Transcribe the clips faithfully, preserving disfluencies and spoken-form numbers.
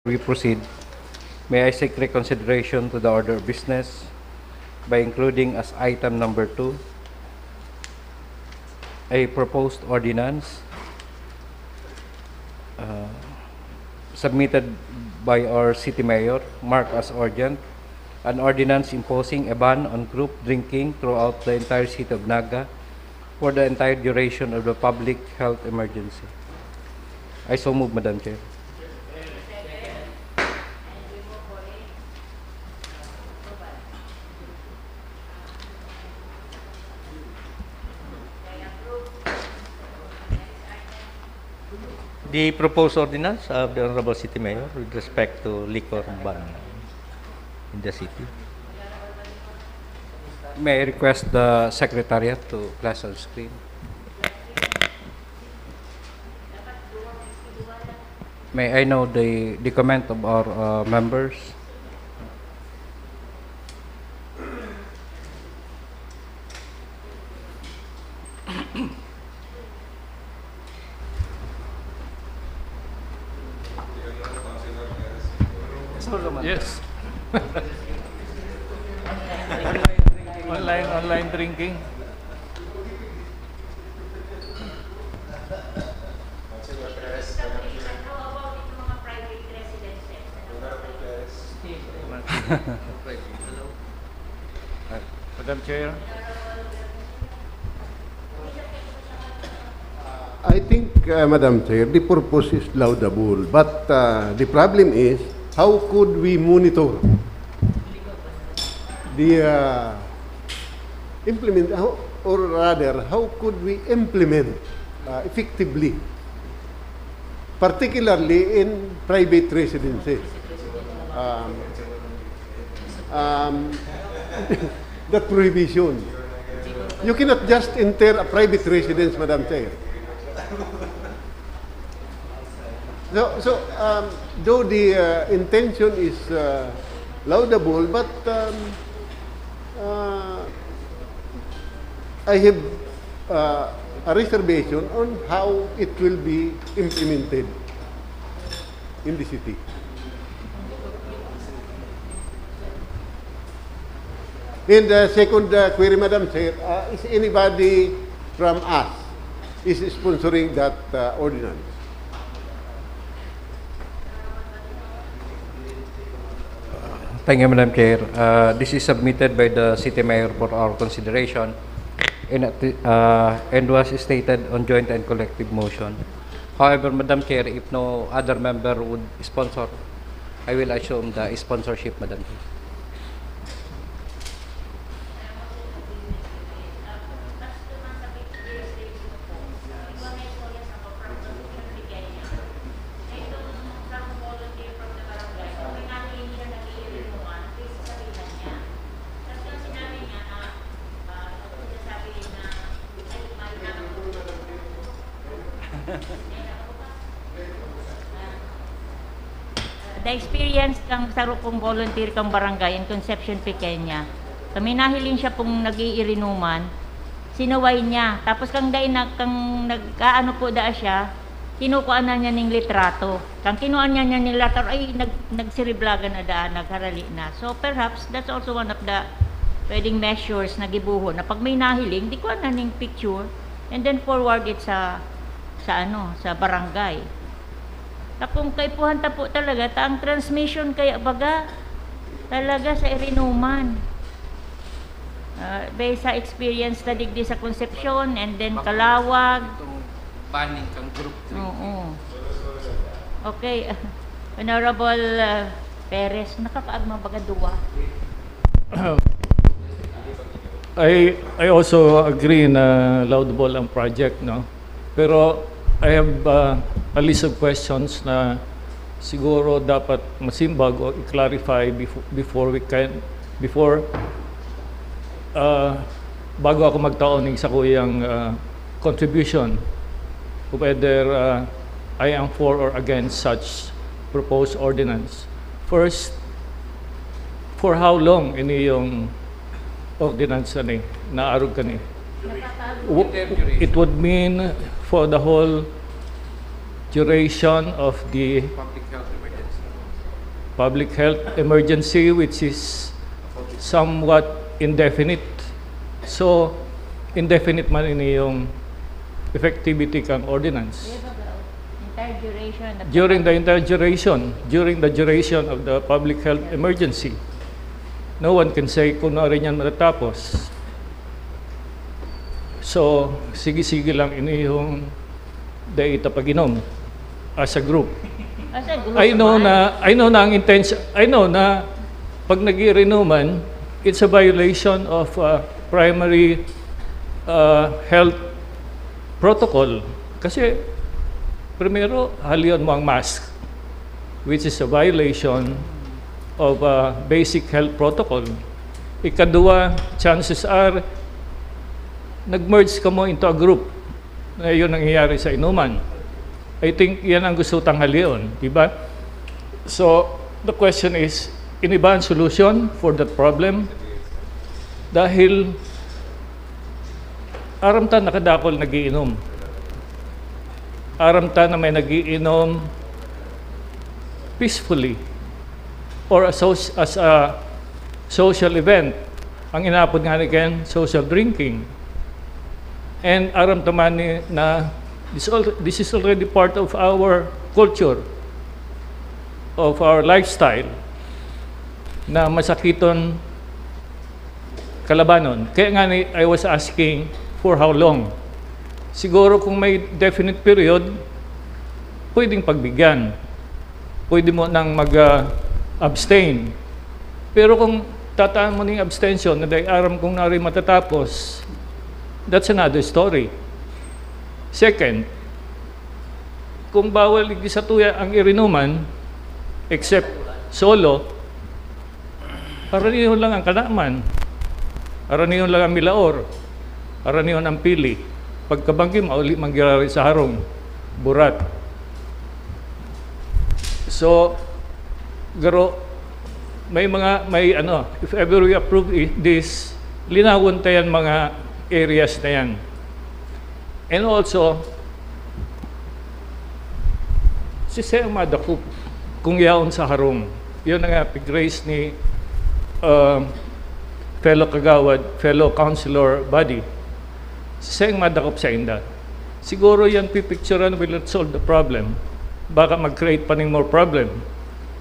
we proceed, may I seek reconsideration to the order of business by including as item number two, a proposed ordinance, uh, submitted by our city mayor, marked as urgent, an ordinance imposing a ban on group drinking throughout the entire city of Naga for the entire duration of the public health emergency. I so move, Madam Chair. The proposed ordinance of the Honorable City Mayor with respect to liquor ban in the city. May I request the Secretariat to flash on screen? May I know the, the comment of our, uh, members? Yes. Online, online drinking. Madam Chair. I think, uh, Madam Chair, the purpose is laudable, but, uh, the problem is, how could we monitor the, uh, implement, how, or rather, how could we implement, uh, effectively, particularly in private residences? Um, um, that prohibition. You cannot just enter a private residence, Madam Chair. So, so um, though the, uh, intention is, uh, laudable, but, um, uh, I have, uh, a reservation on how it will be implemented in the city. And, uh, second, uh, query, Madam Chair, uh, is anybody from us is sponsoring that, uh, ordinance? Thank you, Madam Chair. Uh, this is submitted by the City Mayor for our consideration and, uh, and was stated on joint and collective motion. However, Madam Chair, if no other member would sponsor, I will assume the sponsorship, Madam Chair. The experience kang saro kong volunteer kang barangay in Concepcion Pequeña. Kami nahiling siya pong nag-iirinuman, sinuway niya. Tapos kang dai na, kang nag-aano po daa siya, kinukuha na niya ning litrato. Kang kinuha niya niya ning litrato, ay nag, nagsiriblagan na daan, nagharali na. So perhaps that's also one of the pwedeng measures na gibuhon na pag may nahiling, di kuha na ning picture and then forward it sa sa ano, sa barangay. Takong kaipuhan ta po talaga, ta ang transmission kaya baga talaga sa irinuman. Uh, based sa experience na digdi sa Concepcion and then Kalawag. Itong banning kang group drinking. Oo. Okay. Honorable uh, Perez, nakakaagma baga duwa. I I also agree na laudable ang project, no? Pero I have uh, a list of questions na siguro dapat masimbag o i-clarify before, before we can before uh, bago ako magtao ng isa kuyang uh, contribution, whether uh, I am for or against such proposed ordinance. First, for how long ini yung ordinance na ni naarog kani? It would mean for the whole duration of the Public health emergency. public health emergency, which is somewhat indefinite. So, indefinite man ini yung effectivity kan ordinance. Entire duration of During the entire duration, during the duration of the public health emergency, no one can say kung ano rin yan matatapos. So, sige-sige lang ini yung dai ta pag-inom as a group. As a group, I know man. na I know na ang intention, I know na pag nag-iinuman, it's a violation of uh, primary uh, health protocol. Kasi primero, halion mo ang mask, which is a violation of uh, basic health protocol. Ikadua, chances are nag-merge kamo into a group na yun nangyayari sa inuman. I think yan ang gusto tang halion, di ba? So, the question is, ini ba ang solution for that problem? Dahil aram ta nakadakol nagiinom. Aram ta na may nagiinom peacefully or as, as a social event. Ang inapod nga ni Ken, social drinking. And aram ta man ni na this, al- this is already part of our culture, of our lifestyle, na masakiton kalabanon. Kaya nga ni, I was asking for how long. Siguro kung may definite period, pwedeng pagbigyan. Pwede mo nang mag-abstain. Pero kung tataan mo ning abstention na dai aram kung nari matatapos, that's another story. Second, kung bawal igdi satuya ang irinuman, except solo, haranihon lang ang kanaman, haranihon lang ang milaor, haranihon ang pili. Pagkabanggi, mauli manggirari sa harong, burat. So, garo, may mga, may ano, if ever we approve i- this, linawon ta yan mga areas na yan. And also, si Sir madakop kung yaon sa harong. Yun ang pig-raise ni um, fellow kagawad, fellow councilor body. Si Sir madakop sa inda. Siguro yan pipicturan will not solve the problem. Baka mag-create pa ning more problem.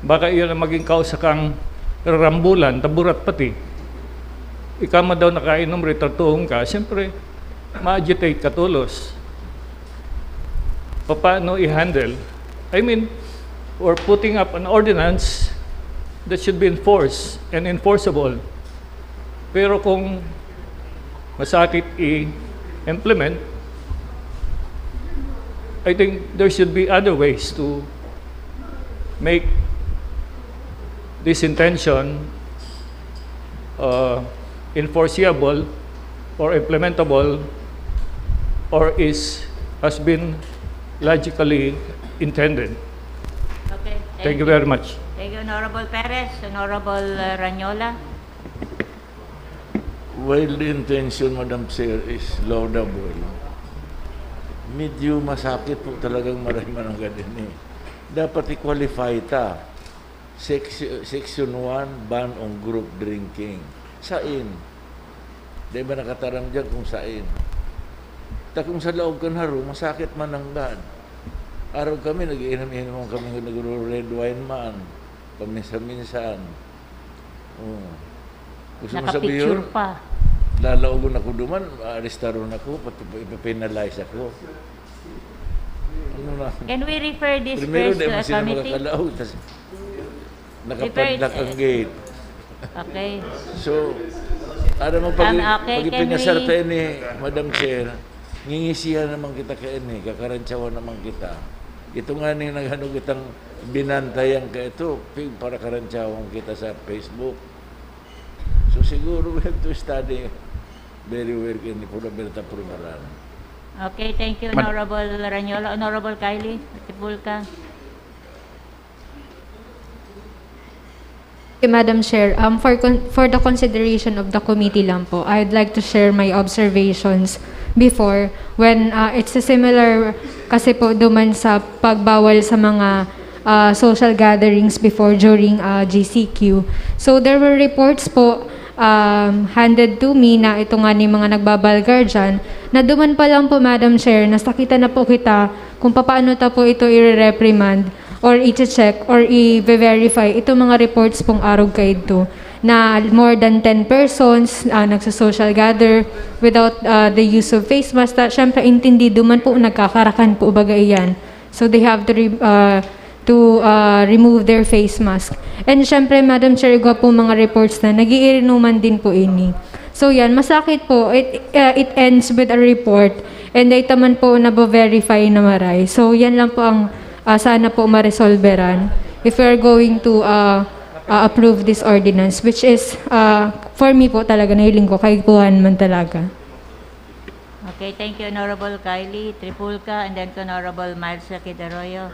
Baka iyon ang maging kausa kang rarambulan, taburat pati. Ikaw man daw nakainom, retratuhon ka, siyempre, ma-agitate ka tolos. Paano i-handle? I mean, we're putting up an ordinance that should be enforced and enforceable. Pero kung masakit i-implement, I think there should be other ways to make this intention uh, enforceable or implementable or is has been logically intended. Okay. Thank you very much. Thank you, Honorable Perez. Honorable uh, Ranyola. While the intention, Madam Chair, is laudable, medyo masakit po talagang maray mananggad ini. Dapat i-qualify ta. Section, section one, ban on group drinking. Sain? Di ba nakataram dyan kung sain? Ta kung sa laog kan harong, masakit mananggad. Araw kami, nag-iinom-inom kami, nagro-red wine man, paminsan-minsan. Oh. Gusto mo sabihin, Nakapicture pa. Lalaogon ako duman, aarestaron ako, pati ipapenalize ako. Ano na? Can we refer this Primero, first di to mo a sila committee? Makakalaog, tas nakapadlock ang gate. Okay. So, alam mo, pag, Tama, okay, pag can ipinasar we- ta ini, Madam Chair, ngingisihan naman kita kaini, kakarantsawan naman kita. Ito nga ning naghanog itang binantayan ka ito, pig para karantsawan kita sa Facebook. So siguro we have to study very well kini pura berta prumaran. Okay, thank you, Mad- Honorable Ranyola. Honorable Kylie Tipulka. Okay, Madam Chair, um, for, con- for the consideration of the committee lang po, I'd like to share my observations before when uh, it's a similar kasi po duman sa pagbawal sa mga ah, social gatherings before, during, ah, G C Q. So, there were reports po, um, handed to me na ito nga ni mga nagbabalgar dyan, na duman pa lang po, Madam Chair, nasakita na po kita kung papaano ta po ito i-reprimand or i-check or i-verify itong mga reports pong arog kaidto na more than ten persons, ah, nagso-social gather without, ah, the use of face mask. Ta, syempre, intindido man po, nagkakarakan po baga iyan. So, they have to re-, ah, to, ah, remove their face mask. And syempre, Madam Chair, igwa po mga reports na nagiirinuman din po ini. So, yan, masakit po. It, ah, it ends with a report. And dahil taman po nabo-verify na maray. So, yan lang po ang, ah, sana po maresolveran if we are going to, ah, ah, approve this ordinance, which is, ah, for me po talaga, nahiling ko, kaipuhan man talaga. Okay, thank you, Honorable Kylie Tripulca, and then Honorable Miles Lakid Arroyo.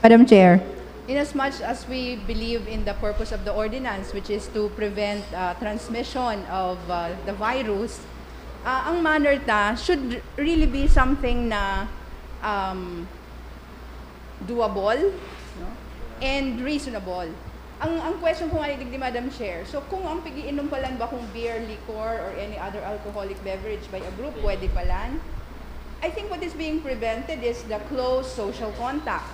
Madam Chair. In as much as we believe in the purpose of the ordinance, which is to prevent uh, transmission of uh, the virus, uh, ang manner ta should really be something na um, doable, no? And reasonable. Ang, ang question ko nga ni Digdi, Madam Chair, so kung ang pigiinom palan ba kung beer, liquor, or any other alcoholic beverage by a group, pwede palan? I think what is being prevented is the close social contact.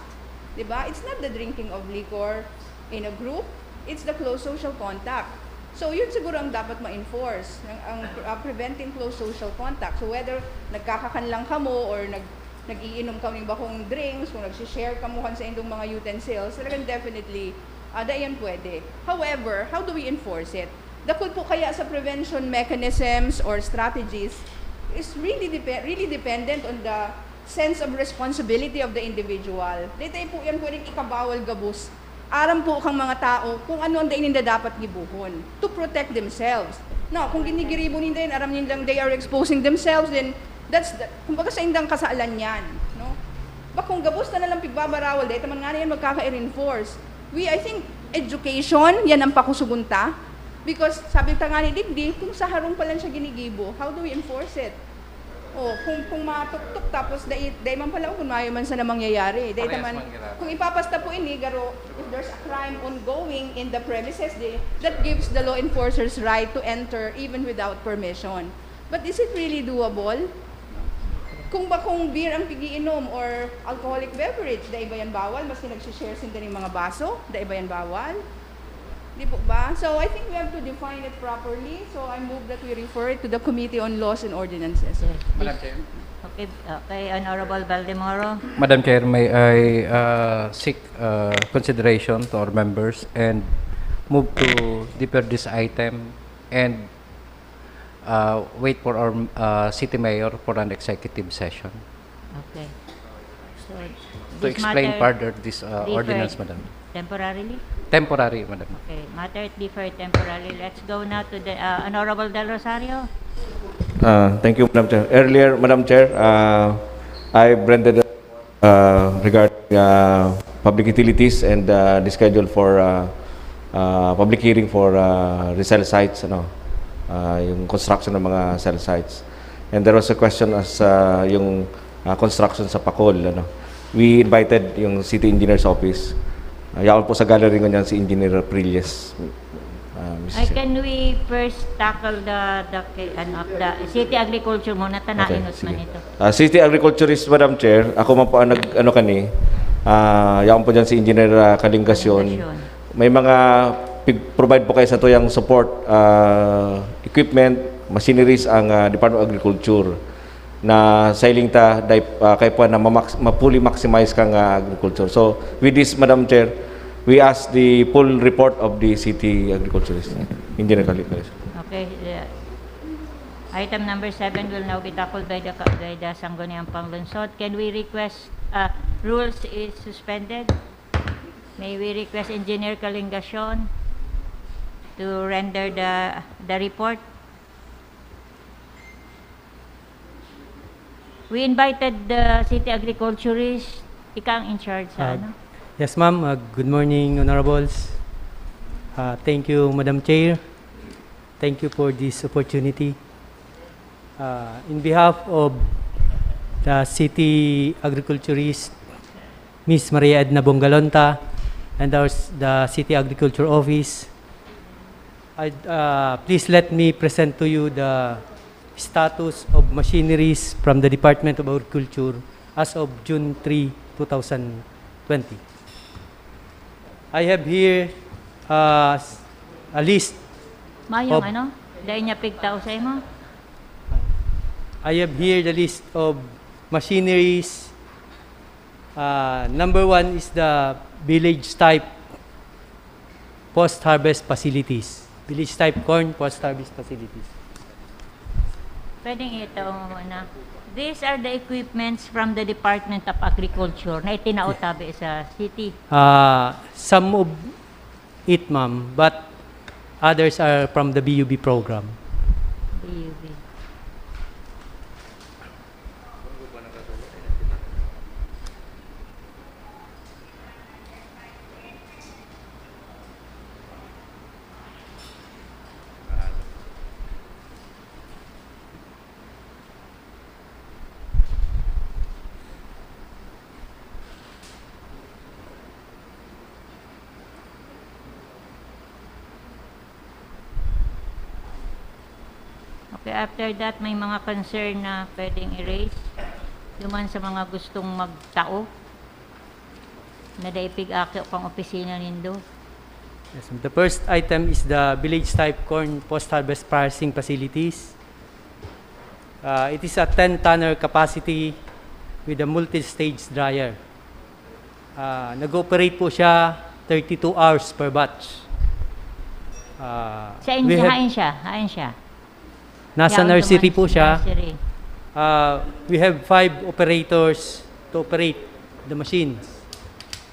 Di ba? It's not the drinking of liquor in a group, it's the close social contact. So, yun siguro ang dapat ma-enforce, ang, ang uh, preventing close social contact. So, whether nagkakakan lang kamo or nag, nag-iinom kami bakong drinks, kung nagsishare kamo kan sa indong mga utensils, talagang definitely, uh, da yan pwede. However, how do we enforce it? Dakul po kaya sa prevention mechanisms or strategies is really, dep- really dependent on the sense of responsibility of the individual. Dito po yan pwedeng ikabawal gabos. Aram po kang mga tao kung ano ang daing ninda dapat gibuhon to protect themselves. Now, kung ginigiribo ninda yan, aram nindang they are exposing themselves, then that's, the, kumbaga sa indang kasalan yan. No? Bakong gabos na lang pigbabarawal, dahil taman nga na yan magkaka-reinforce. We, I think, education, yan ang pakusugon ta. Because sabi ta nga ni Digdi, kung sa harong pa lang siya ginigibo, how do we enforce it? Oh, kung, kung matuktok tapos dai, dai man pala kung mayo man sana mangyayari. Dai Parehas taman, man giraray. Kung ipapasta po ini, garo, if there's a crime ongoing in the premises, di, that gives the law enforcers right to enter even without permission. But is it really doable? Kung ba kung beer ang pigiinom or alcoholic beverage, dai ba yan bawal? Maski nagsishare sinda ning mga baso, dai ba yan bawal? Di po ba? So I think we have to define it properly. So I move that we refer it to the Committee on Laws and Ordinances. Madam Chair. Okay, okay, Honorable Baldemoro. Madam Chair, may I uh, seek uh, consideration to our members and move to defer this item and uh, wait for our uh, city mayor for an executive session Okay. So, to this explain matter further this uh, deferred ordinance, Madam. Temporarily? Temporary, Madam. Okay, matter deferred temporarily. Let's go now to the uh, Honorable Del Rosario. Uh, thank you, Madam Chair. Earlier, Madam Chair, uh, I rendered uh, regarding uh, public utilities and uh, the schedule for uh, uh, public hearing for uh, the cell sites, ano, uh, yung construction ng mga cell sites. And there was a question as uh, yung uh, construction sa Pacol, ano. We invited yung City Engineer's Office. Uh, yaon po sa gallery ngunyan si Engineer Prilles. Uh, Mister Ay, Chair. Can we first tackle the, the, ano, the city agriculture muna? Okay, Tanaingot man sige. Ito. Ah, city agriculturist, Madam Chair, ako man po ang nag, ano kani, ah, yaon po dyan si Engineer ah, Kalingasyon. Kalingasyon. May mga pig- provide po kayo sa tuyang support ah, equipment, machineries ang ah, Department of Agriculture na sailing ta dai uh, kay po na ma-, ma-fully maximize kang ah, agriculture. So with this, Madam Chair, we ask the full report of the city agriculturist. Engineer Kalingasyon. Okay. Uh, item number seven will now be tackled by the, by the Sangguniang Panglungsod. Can we request, uh, rules is suspended? May we request Engineer Kalingasyon to render the, the report? We invited the city agriculturist. Ika ang in charge sa Ah, ano? Yes, ma'am. Uh, good morning, Honorables. Uh, thank you, Madam Chair. Thank you for this opportunity. Uh, in behalf of the city agriculturist, Miss Maria Edna Bongalonta, and our, the city agriculture office. I'd, uh, please let me present to you the status of machineries from the Department of Agriculture as of June three, two thousand twenty. I have here, uh, s-, a list. Mayong of ano? Dai niya pigtao sa imo? I have here the list of machineries. Uh, number one is the village type post-harvest facilities. Village type corn post-harvest facilities. Pwedeng ito muna. These are the equipments from the Department of Agriculture na itinao tabi sa city. Uh, some of it, ma'am, but others are from the B U B program. B U B. Okay, after that, may mga concern na pwedeng i-raise. Duman sa mga gustong magtao na dai pig-aki o pang opisina nindo. Yes, the first item is the village type corn post-harvest processing facilities. Uh, it is a ten tonner capacity with a multi-stage dryer. Ah, nag-ooperate po siya thirty-two hours per batch. Ah, Sa we inyo, have hain siya, hain siya. Nasa Yaon nursery naman po siya. Nursery. Ah, we have five operators to operate the machines.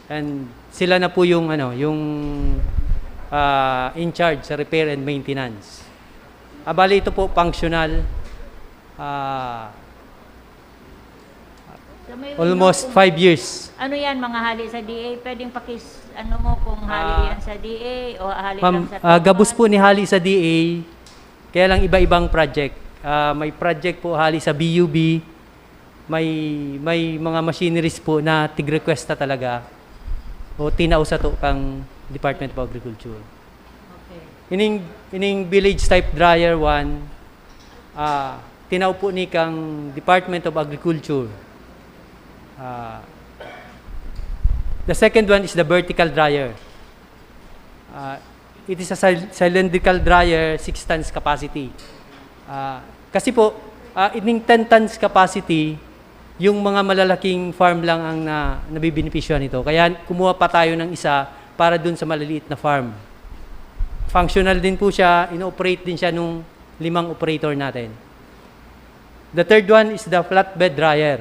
And sila na po yung, ano, yung, ah, in charge sa repair and maintenance. Ah, bali, ito po, functional. Ah, So, may almost mga kung five years. Ano yan, mga hali sa D A? Pwedeng pakis-, ano mo, kung hali Ah, yan sa D A o hali ma'am, lang sa ah, gabos Tacloban? Po ni hali sa D A, kaya lang iba-ibang project. Ah, may project po hali sa B U B, may, may mga machineries po na tig-requesta talaga o tinao sato kang Department of Agriculture. Okay. Ining, ining village type dryer one, ah, tinao po ni kang Department of Agriculture. Ah, the second one is the vertical dryer. Ah, it is a cyl-, cylindrical dryer, six tons capacity. Ah, kasi po, ah, ining ten tons capacity, yung mga malalaking farm lang ang na, nabibenepisyohan nito. Kaya kumuha pa tayo ng isa para dun sa maliliit na farm. Functional din po siya, ino-operate din siya nung limang operator natin. The third one is the flatbed dryer.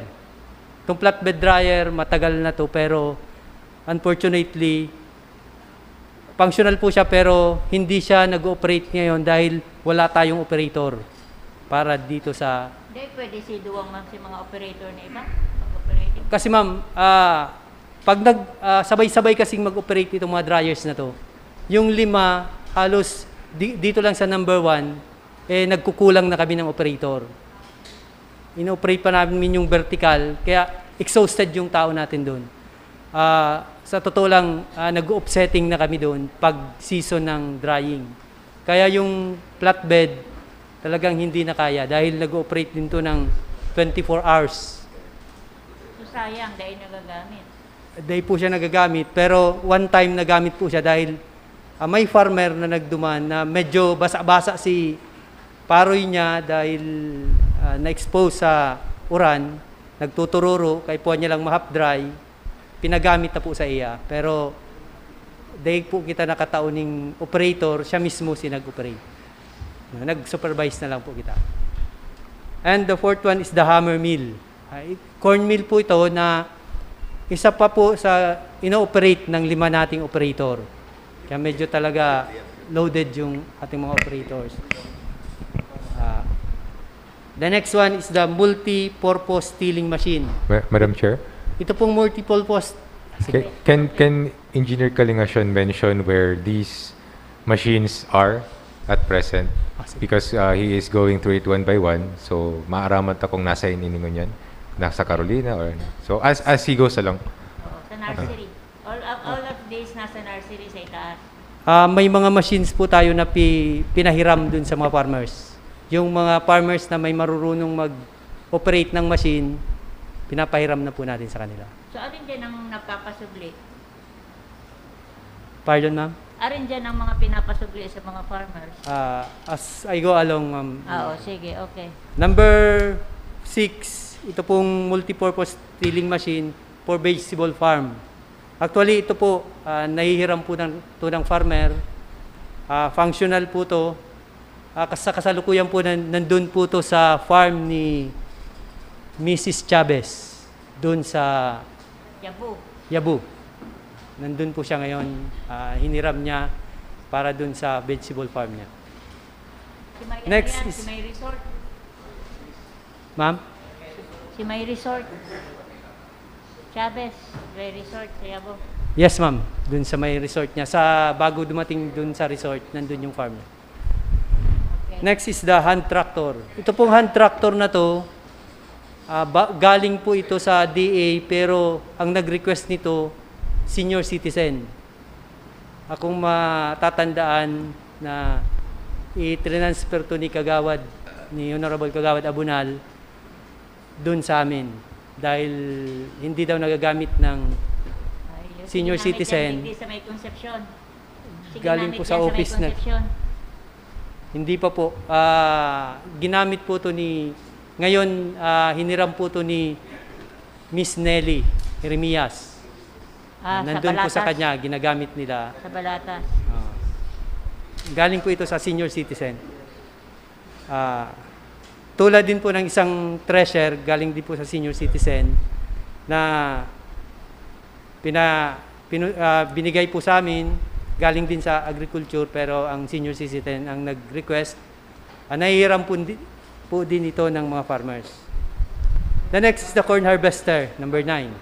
Itong flatbed dryer, matagal na to, pero unfortunately, functional po siya, pero hindi siya nag-ooperate ngayon dahil wala tayong operator para dito sa Hindi, pwede si duwang man si mga operator na iba mag-operate. Kasi, ma'am, ah, pag nag, ah, sabay-sabay kasing mag-operate itong mga dryers na to, yung lima, halos di-, dito lang sa number one, eh, nagkukulang na kami ng operator. Ino-operate pa namin yung vertical, kaya exhausted yung tao natin doon. Ah, sa totoo lang, ah, nag-offsetting na kami doon pag season ng drying. Kaya yung flatbed, talagang hindi na kaya dahil nag-ooperate din to ng twenty-four hours. So, sayang, dahil nagagamit. Dahil po siya nagagamit, pero one time nagamit po siya dahil, ah, may farmer na nagduman na medyo basa-basa si paroy niya dahil, ah, na-expose sa uran, nagtutururo, kaya po niya lang ma-half dry, pinagamit na po sa iya. Pero dahil po kita nakatao ning operator, siya mismo si nag-operate. Nag-supervise na lang po kita. And the fourth one is the hammer mill. Ay, corn mill po ito na isa pa po sa ino-operate ng lima nating operator. Kaya medyo talaga loaded yung ating mga operators. Ah, the next one is the multi-purpose tilling machine. Ma-, Madam Chair? Ito pong multi-purpose. Sige. Ca-, can, can Engineer Calingacion mention where these machines are at present? Ah, sige. Because, uh, he is going through it one by one, so maaraman ta kung nasa ini ngunyan. Nasa Carolina or so as as he goes along. Oo, sa nursery. All of, all of these nasa nursery sa itaas. Ah, may mga machines po tayo na pi, pinahiram dun sa mga farmers. Yung mga farmers na may marurunong mag-operate ng machine, pinapahiram na po natin sa kanila. So, alin dyan ang nagpapasubli? Pardon, ma'am? Alin dyan ang mga pinapasubli sa mga farmers? Ah, as I go along, ma'am. Ah, oo, sige, okay. Number six, ito pong multipurpose tilling machine for vegetable farm. Actually, ito po, ah, nahihiram po ng, to ng farmer. Ah, functional po to. Ah, kas- sa kasalukuyan po, nan- nandun po to sa farm ni Missus Chavez, dun sa Yabu. Yabu. Nandun po siya ngayon. Ah, hiniram niya para dun sa vegetable farm niya. Si may, Next ano yan, is- si may resort. Ma'am? Si may resort. Chavez, may resort sa Yabu. Yes, ma'am. Dun sa may resort niya. Sa bago dumating dun sa resort, nandun yung farm niya. Okay. Next is the hand tractor. Ito pong hand tractor na to, ah, ba, galing po ito sa D A, pero ang nag-request nito, senior citizen. Akong matatandaan na i-transfer to ni Kagawad, ni Honorable Kagawad Abunal, dun sa amin. Dahil hindi daw nagagamit ng Ay, yung Senior ginamit citizen. Yan, hindi sa may Concepcion. Sige, Galing ginamit po sa yan office sa may na- Concepcion. Hindi pa po. Ah, ginamit po to ni, ngayon, ah, hiniram po to ni Miss Nelly Jeremias. Ah, Nandun po sa Balatas. Kanya, ginagamit nila. Sa Balatas. Ah. Galing po ito sa senior citizen. Ah, tulad din po ng isang thresher, galing din po sa senior citizen na pina, pinu, ah, binigay po sa amin, galing din sa agriculture, pero ang senior citizen ang nag-request. Ah, nahihiram po, di, po din ito ng mga farmers. The next is the corn harvester, number nine.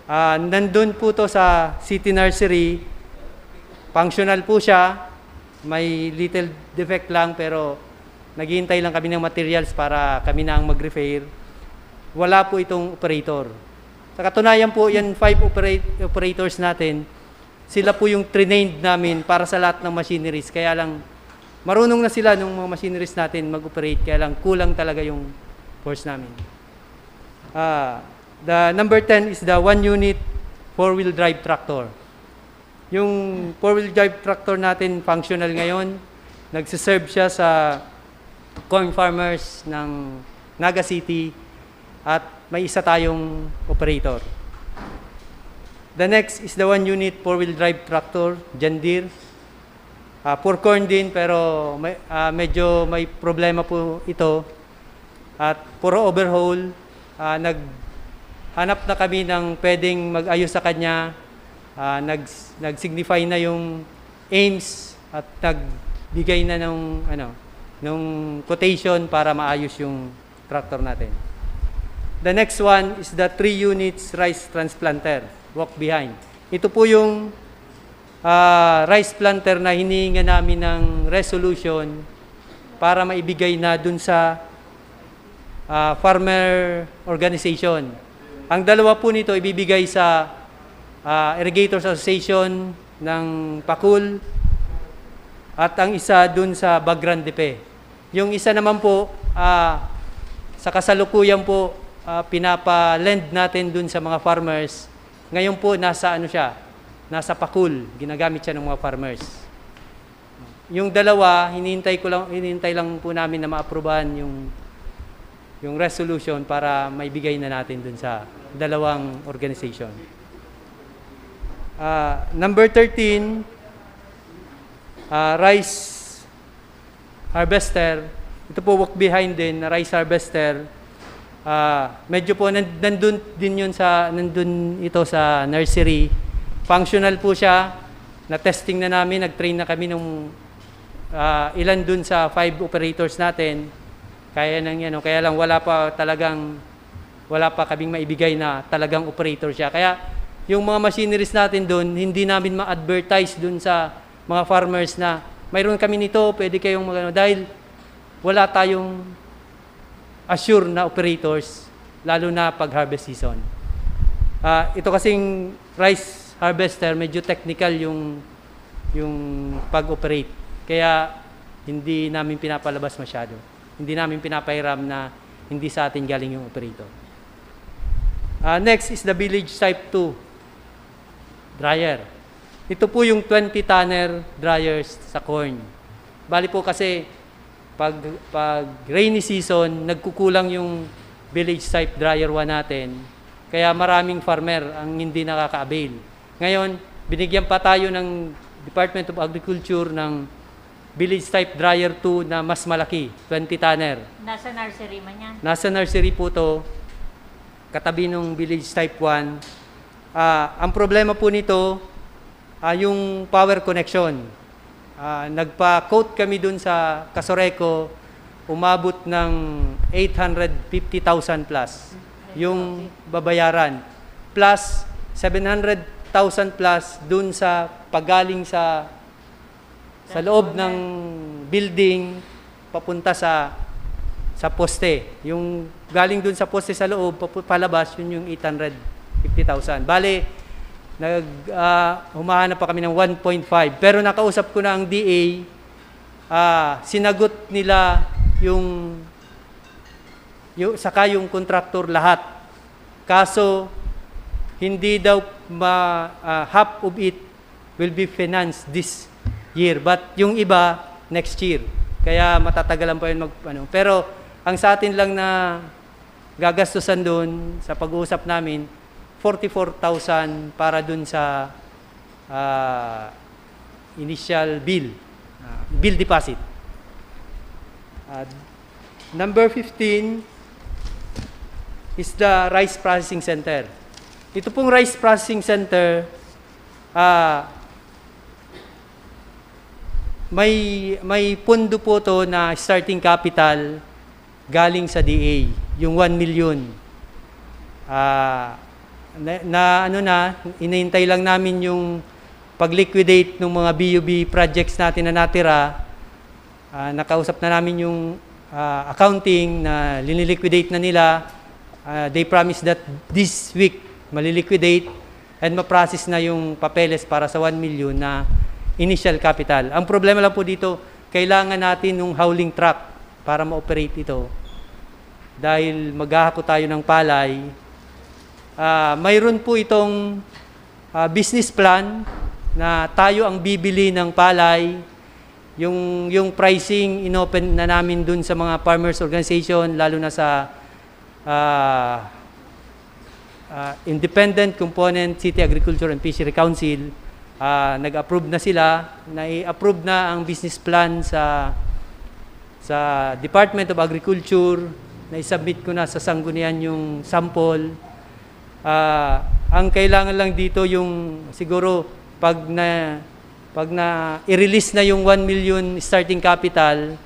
Ah, nandun po to sa City Nursery. Functional po siya. May little defect lang, pero naghihintay lang kami ng materials para kami na ang mag-repair. Wala po itong operator. Sa katunayan po, yan five operate, operators natin. Sila po yung trained namin para sa lahat ng machineries. Kaya lang, marunong na sila nung mga machineries natin mag-operate. Kaya lang, kulang talaga yung force namin. Ah, the number ten is the one unit four-wheel drive tractor. Yung four-wheel drive tractor natin functional ngayon, nagsiserve siya sa corn farmers ng Naga City at may isa tayong operator. The next is the one unit four-wheel drive tractor, John Deere. Ah, for corn din, pero may, ah, medyo may problema po ito. At puro overhaul, ah, naghanap na kami ng pwedeng mag-ayos sa kanya. Ah, nag, nag-signify na yung A M S at nagbigay na ng, ano, nung quotation para maayos yung tractor natin. The next one is the three units rice transplanter, walk behind. Ito po yung, ah, rice planter na hinihinga namin ng resolution para maibigay na dun sa, ah, farmer organization. Ang dalawa po nito ibibigay sa, ah, Irrigators Association ng Pacul at ang isa dun sa Bagran de Pe. Yung isa naman po, ah, sa kasalukuyan po, ah, pinapa-lend natin dun sa mga farmers. Ngayon po, nasa ano siya, nasa Pacul, ginagamit siya ng mga farmers. Yung dalawa, hinihintay ko lang, hinihintay lang po namin na maaprubahan yung, yung resolution para maibigay na natin dun sa dalawang organization. Ah, number thirteen, ah, rice harvester. Ito po, walk behind din, na rice harvester. Ah, medyo po, nan-, nandun din yun sa, nandun ito sa nursery. Functional po siya. Na-testing na namin, nag-train na kami nung, ah, ilan dun sa five operators natin. Kaya nang ano, kaya lang wala pa talagang, wala pa kaming maibigay na talagang operator siya. Kaya yung mga machineries natin dun, hindi namin ma-advertise dun sa mga farmers na mayroon kami nito, pwede kayong mag-ano, dahil wala tayong assure na operators. lalo na pag harvest season. Ah, ito kasing rice harvester, medyo technical yung, yung pag-operate. Kaya hindi namin pinapalabas masyado. Hindi namin pinapahiram na hindi sa atin galing yung operator. Ah, next is the village type two dryer. Ito po yung twenty tonner dryers sa corn. Bali po kasi pag, pag rainy season, nagkukulang yung village type dryer one natin. Kaya maraming farmer ang hindi nakaka-avail. Ngayon, binigyan pa tayo ng Department of Agriculture ng village type dryer two na mas malaki, twenty tonner. Nasa nursery man yan. Nasa nursery po to, katabi ng village type one. Ah, ang problema po nito, ah, yung power connection. Ah, nagpa-quote kami dun sa Casureco, umabot ng eight hundred fifty thousand plus yung babayaran. Plus, seven hundred thousand plus dun sa pagaling sa sa loob ng building papunta sa sa poste. Yung galing dun sa poste sa loob, papu- palabas, yun yung eight hundred fifty thousand. Bale, nag, ah, humahanap pa kami ng one point five. Pero nakausap ko na ang D A, ah, sinagot nila yung, yung, saka yung contractor lahat. Kaso, hindi daw ma, ah, half of it will be financed this year. But yung iba, next year. Kaya matatagalan pa yun mag, ano. Pero ang sa atin lang na gagastusan doon sa pag-uusap namin, forty-four thousand para dun sa, ah, initial bill, ah, bill deposit. Ah, number fifteen is the rice processing center. Ito pong rice processing center, ah, may, may pondo po to na starting capital galing sa D A, yung one million. Ah, na, na ano na, inihintay lang namin yung pag-liquidate ng mga B U B projects natin na natira. Ah, nakausap na namin yung, ah, accounting na liniliquidate na nila. Ah, they promised that this week, maliliquidate and ma-process na yung papeles para sa one million na initial capital. Ang problema lang po dito, kailangan natin ng hauling truck para ma-operate ito. Dahil maghahako tayo ng palay, ah, mayroon po itong, ah, business plan na tayo ang bibili ng palay. Yung, yung pricing, inopen na namin dun sa mga farmers organization, lalo na sa, ah, ah, Independent Component City Agriculture and Fishery Council. Ah, nag-approve na sila, nai-approve na ang business plan sa, sa Department of Agriculture, na-submit ko na sa Sanggunian yung sample. Ah, ang kailangan lang dito yung siguro pag na, pag na i-release na yung one million starting capital,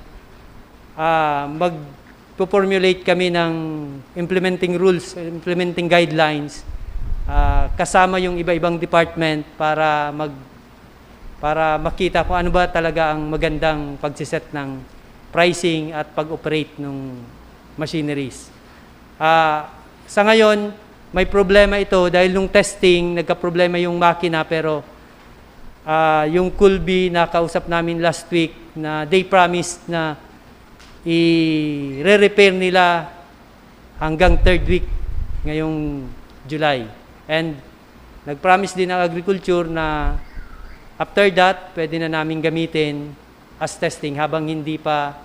ah, magpo-formulate kami ng implementing rules, implementing guidelines, ah, kasama yung iba-ibang department para mag, para makita kung ano ba talaga ang magandang pagsiset ng pricing at pag-operate ng machineries. Ah, sa ngayon, may problema ito dahil nung testing, nagka-problema yung makina, pero, ah, yung Kulbi na kausap namin last week na they promised na i-re-repair nila hanggang third week ngayong July. And nag-promise din ang agriculture na after that, pwede na namin gamitin as testing habang hindi pa,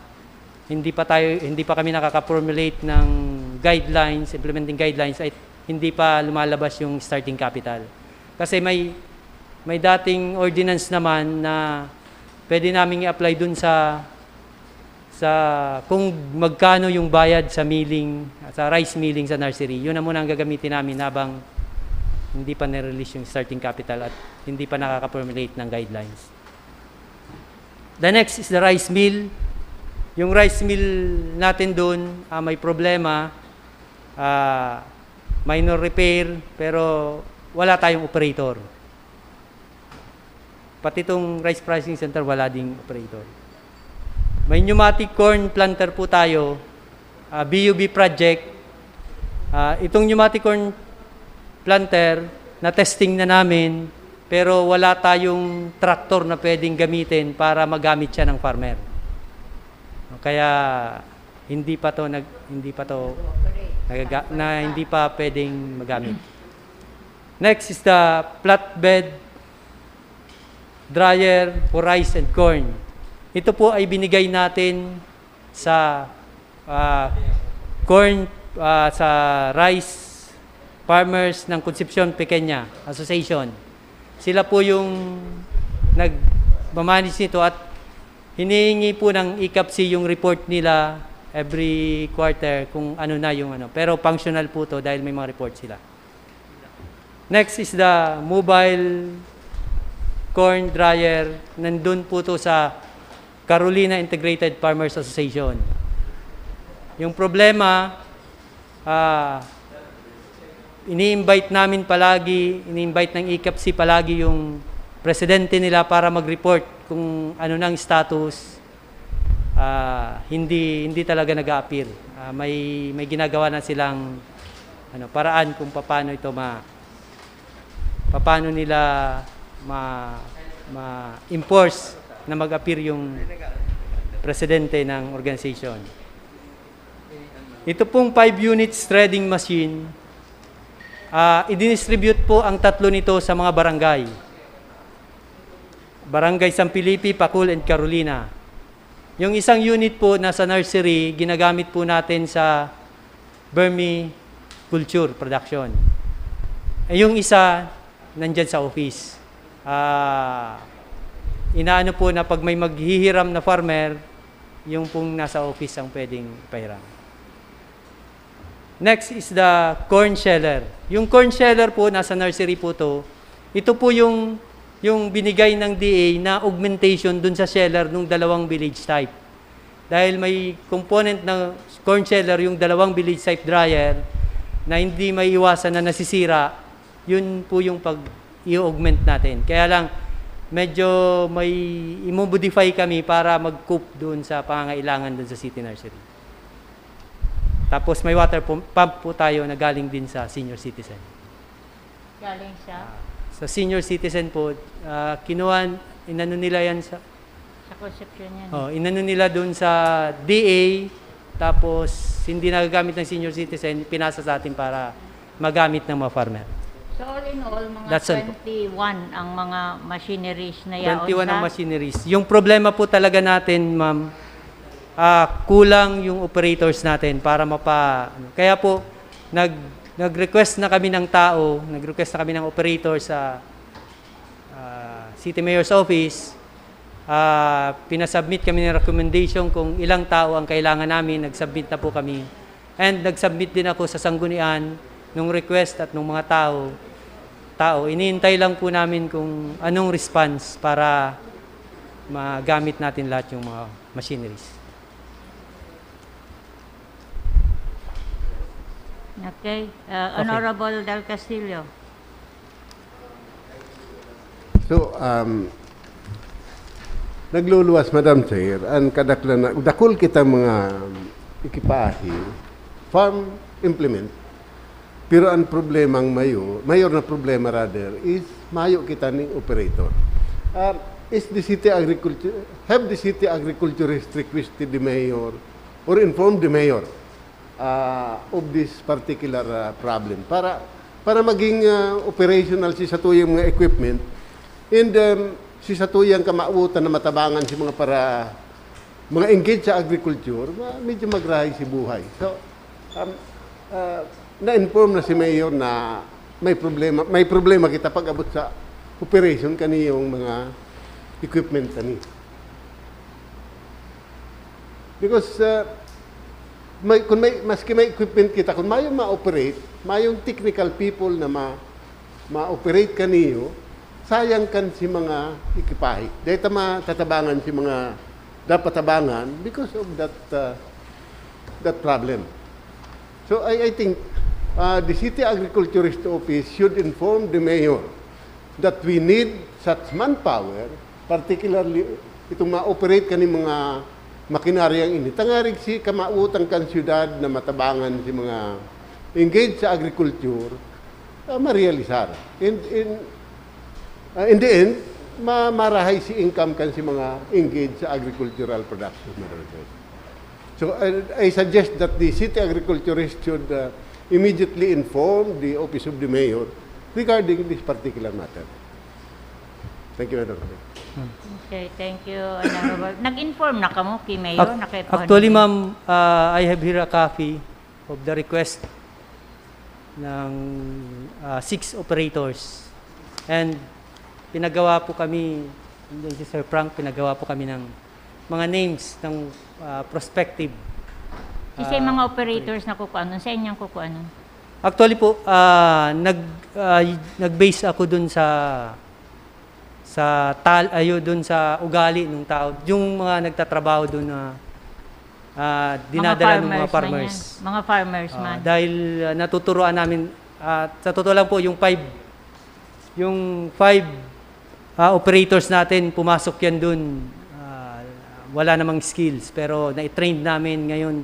hindi pa tayo, hindi pa kami nakaka-formulate ng guidelines, implementing guidelines, ay hindi pa lumalabas yung starting capital. Kasi may, may dating ordinance naman na pwede naming i-apply dun sa, sa kung magkano yung bayad sa milling, sa rice milling sa nursery. Yun ang muna ang gagamitin namin habang hindi pa nare-release yung starting capital at hindi pa nakaka-formulate ng guidelines. The next is the rice mill. Yung rice mill natin doon, ah, may problema, ah, minor repair, pero wala tayong operator. Pati itong rice processing center, wala ding operator. May pneumatic corn planter po tayo, ah, B U B project. Ah, itong pneumatic corn planter, na-testing na namin, pero wala tayong tractor na pwedeng gamitin para magamit siya ng farmer. Kaya hindi pa 'to nag-, hindi pa 'to nagaga-, na hindi pa pwedeng magamit. Next is the flatbed dryer for rice and corn. Ito po ay binigay natin sa, ah, corn, ah, sa rice farmers ng Concepcion Pequeña Association. Sila po yung nagmamanage nito at hinihingi po ng E C A F C yung report nila every quarter kung ano na yung ano. Pero functional po 'to dahil may mga report sila. Next is the mobile corn dryer. Nandun po 'to sa Carolina Integrated Farmers Association. Yung problema, ah, ini-invite namin palagi, ini-invite ng E C A F C palagi yung presidente nila para mag-report kung ano nang status. Ah, hindi, hindi talaga nag-a-appear. Ah, may, may ginagawa na silang, ano, paraan kung papaano ito ma-, papaano nila ma-, ma-enforce na mag-appear yung presidente ng organization. Ito pong five units threading machine, ah, i-distribute po ang tatlo nito sa mga barangay. Barangay San Felipe, Pacul, and Carolina. Yung isang unit po nasa nursery, ginagamit po natin sa vermiculture production. Eh, yung isa, nandyan sa office. Ah, inaano po na pag may maghihiram na farmer, yung pong nasa office ang pwedeng ipahiram. Next is the corn sheller. Yung corn sheller po, nasa nursery po 'to. Ito po yung, yung binigay ng D A na augmentation dun sa sheller nung dalawang village type. Dahil may component na corn sheller yung dalawang village type dryer na hindi maiiwasan na nasisira, yun po yung pag-i-augment natin. Kaya lang, medyo may imo-modify kami para mag-cope doon sa pangangailangan doon sa city nursery. Tapos may water pump, pump po tayo na galing din sa senior citizen. Galing sa? Ah, sa senior citizen po, ah, kinuha, inano nila yan sa, Sa Concepcion yan. oh, inano nila doon sa D A, tapos hindi nagagamit ng senior citizen, pinasa sa atin para magamit ng mga farmer. So all in all, mga That's all po. twenty-one ang mga machineries na yaon Twenty-one ang sa machineries. Yung problema po talaga natin, ma'am, ah, kulang yung operators natin para mapa-, ano. Kaya po, nag-, nag-request na kami ng tao, nag-request na kami ng operator sa, ah, City Mayor's Office. Ah, pinasubmit kami ng recommendation kung ilang tao ang kailangan namin. Nag-submit na po kami. And nag-submit din ako sa Sanggunian nung request at nung mga tao. Tao, iniintay lang po namin kung anong response para magamit natin lahat yung mga machineries. Okay. Uh, Honorable Del Castillo. So, um, nagluluwas, Madam Chair, ang kadaklan na, dakul kita mga ekipahe, farm implement, pero ang problemang mayo, mayor na problema rather, is mayo kita ning operator. Uh, is the city agriculture, have the city agriculturist requested the mayor or informed the mayor uh, of this particular uh, problem para para maging uh, operational si satuyang mga equipment and um, si satuyang kamawotan na matabangan si mga para mga engaged sa agriculture, ma- medyo magrahay si buhay. So, um, uh, na-inform na si Mayor na may problema, may problema kita pag abot sa operation kaniyong mga equipment kani. Because uh, may, kung may, maski may equipment kita, kung mayong ma-operate, mayong technical people na ma, ma-operate kaniyo, sayang kan si mga ekipahe. Dahil ta matatabangan si mga dapat tabangan because of that uh, that problem. So I, I think uh, the City Agriculturist Office should inform the mayor that we need such manpower, particularly itong ma-operate kani mga makinaryang ini. Tangarig si kamawotan kan syudad na matabangan si mga engage sa agriculture, ah, marealisar. In, in, ah, in the end, ma-, marahay si income kan si mga engage sa agricultural production, Madam Chair. So, I, I suggest that the city agriculturist should, uh, immediately inform the office of the mayor regarding this particular matter. Thank you, Madam Chair. Okay, thank you, Honorable. Nag-inform na kamo kay Mayor, Ac- na kay Actually, ma'am, uh, I have here a copy of the request ng uh, six operators. And pinagawa po kami, hindi si Sir Frank, pinagawa po kami ng mga names ng uh, prospective. Isa yung uh, mga operators na kukuanon, sa inyong kukuanon? Actually po, ah, nag, ah, nag-base ako dun sa sa tal ayo dun sa ugali ng tao, yung mga nagtatrabaho dun na ah, dinadala ng mga Mga farmers man farmers. yan. Mga farmers Ah, man. dahil ah, natuturuan namin, ah, sa totoo lang po, yung five, yung five ah, operators natin, pumasok yan dun. Ah, wala namang skills, pero na-train namin ngayon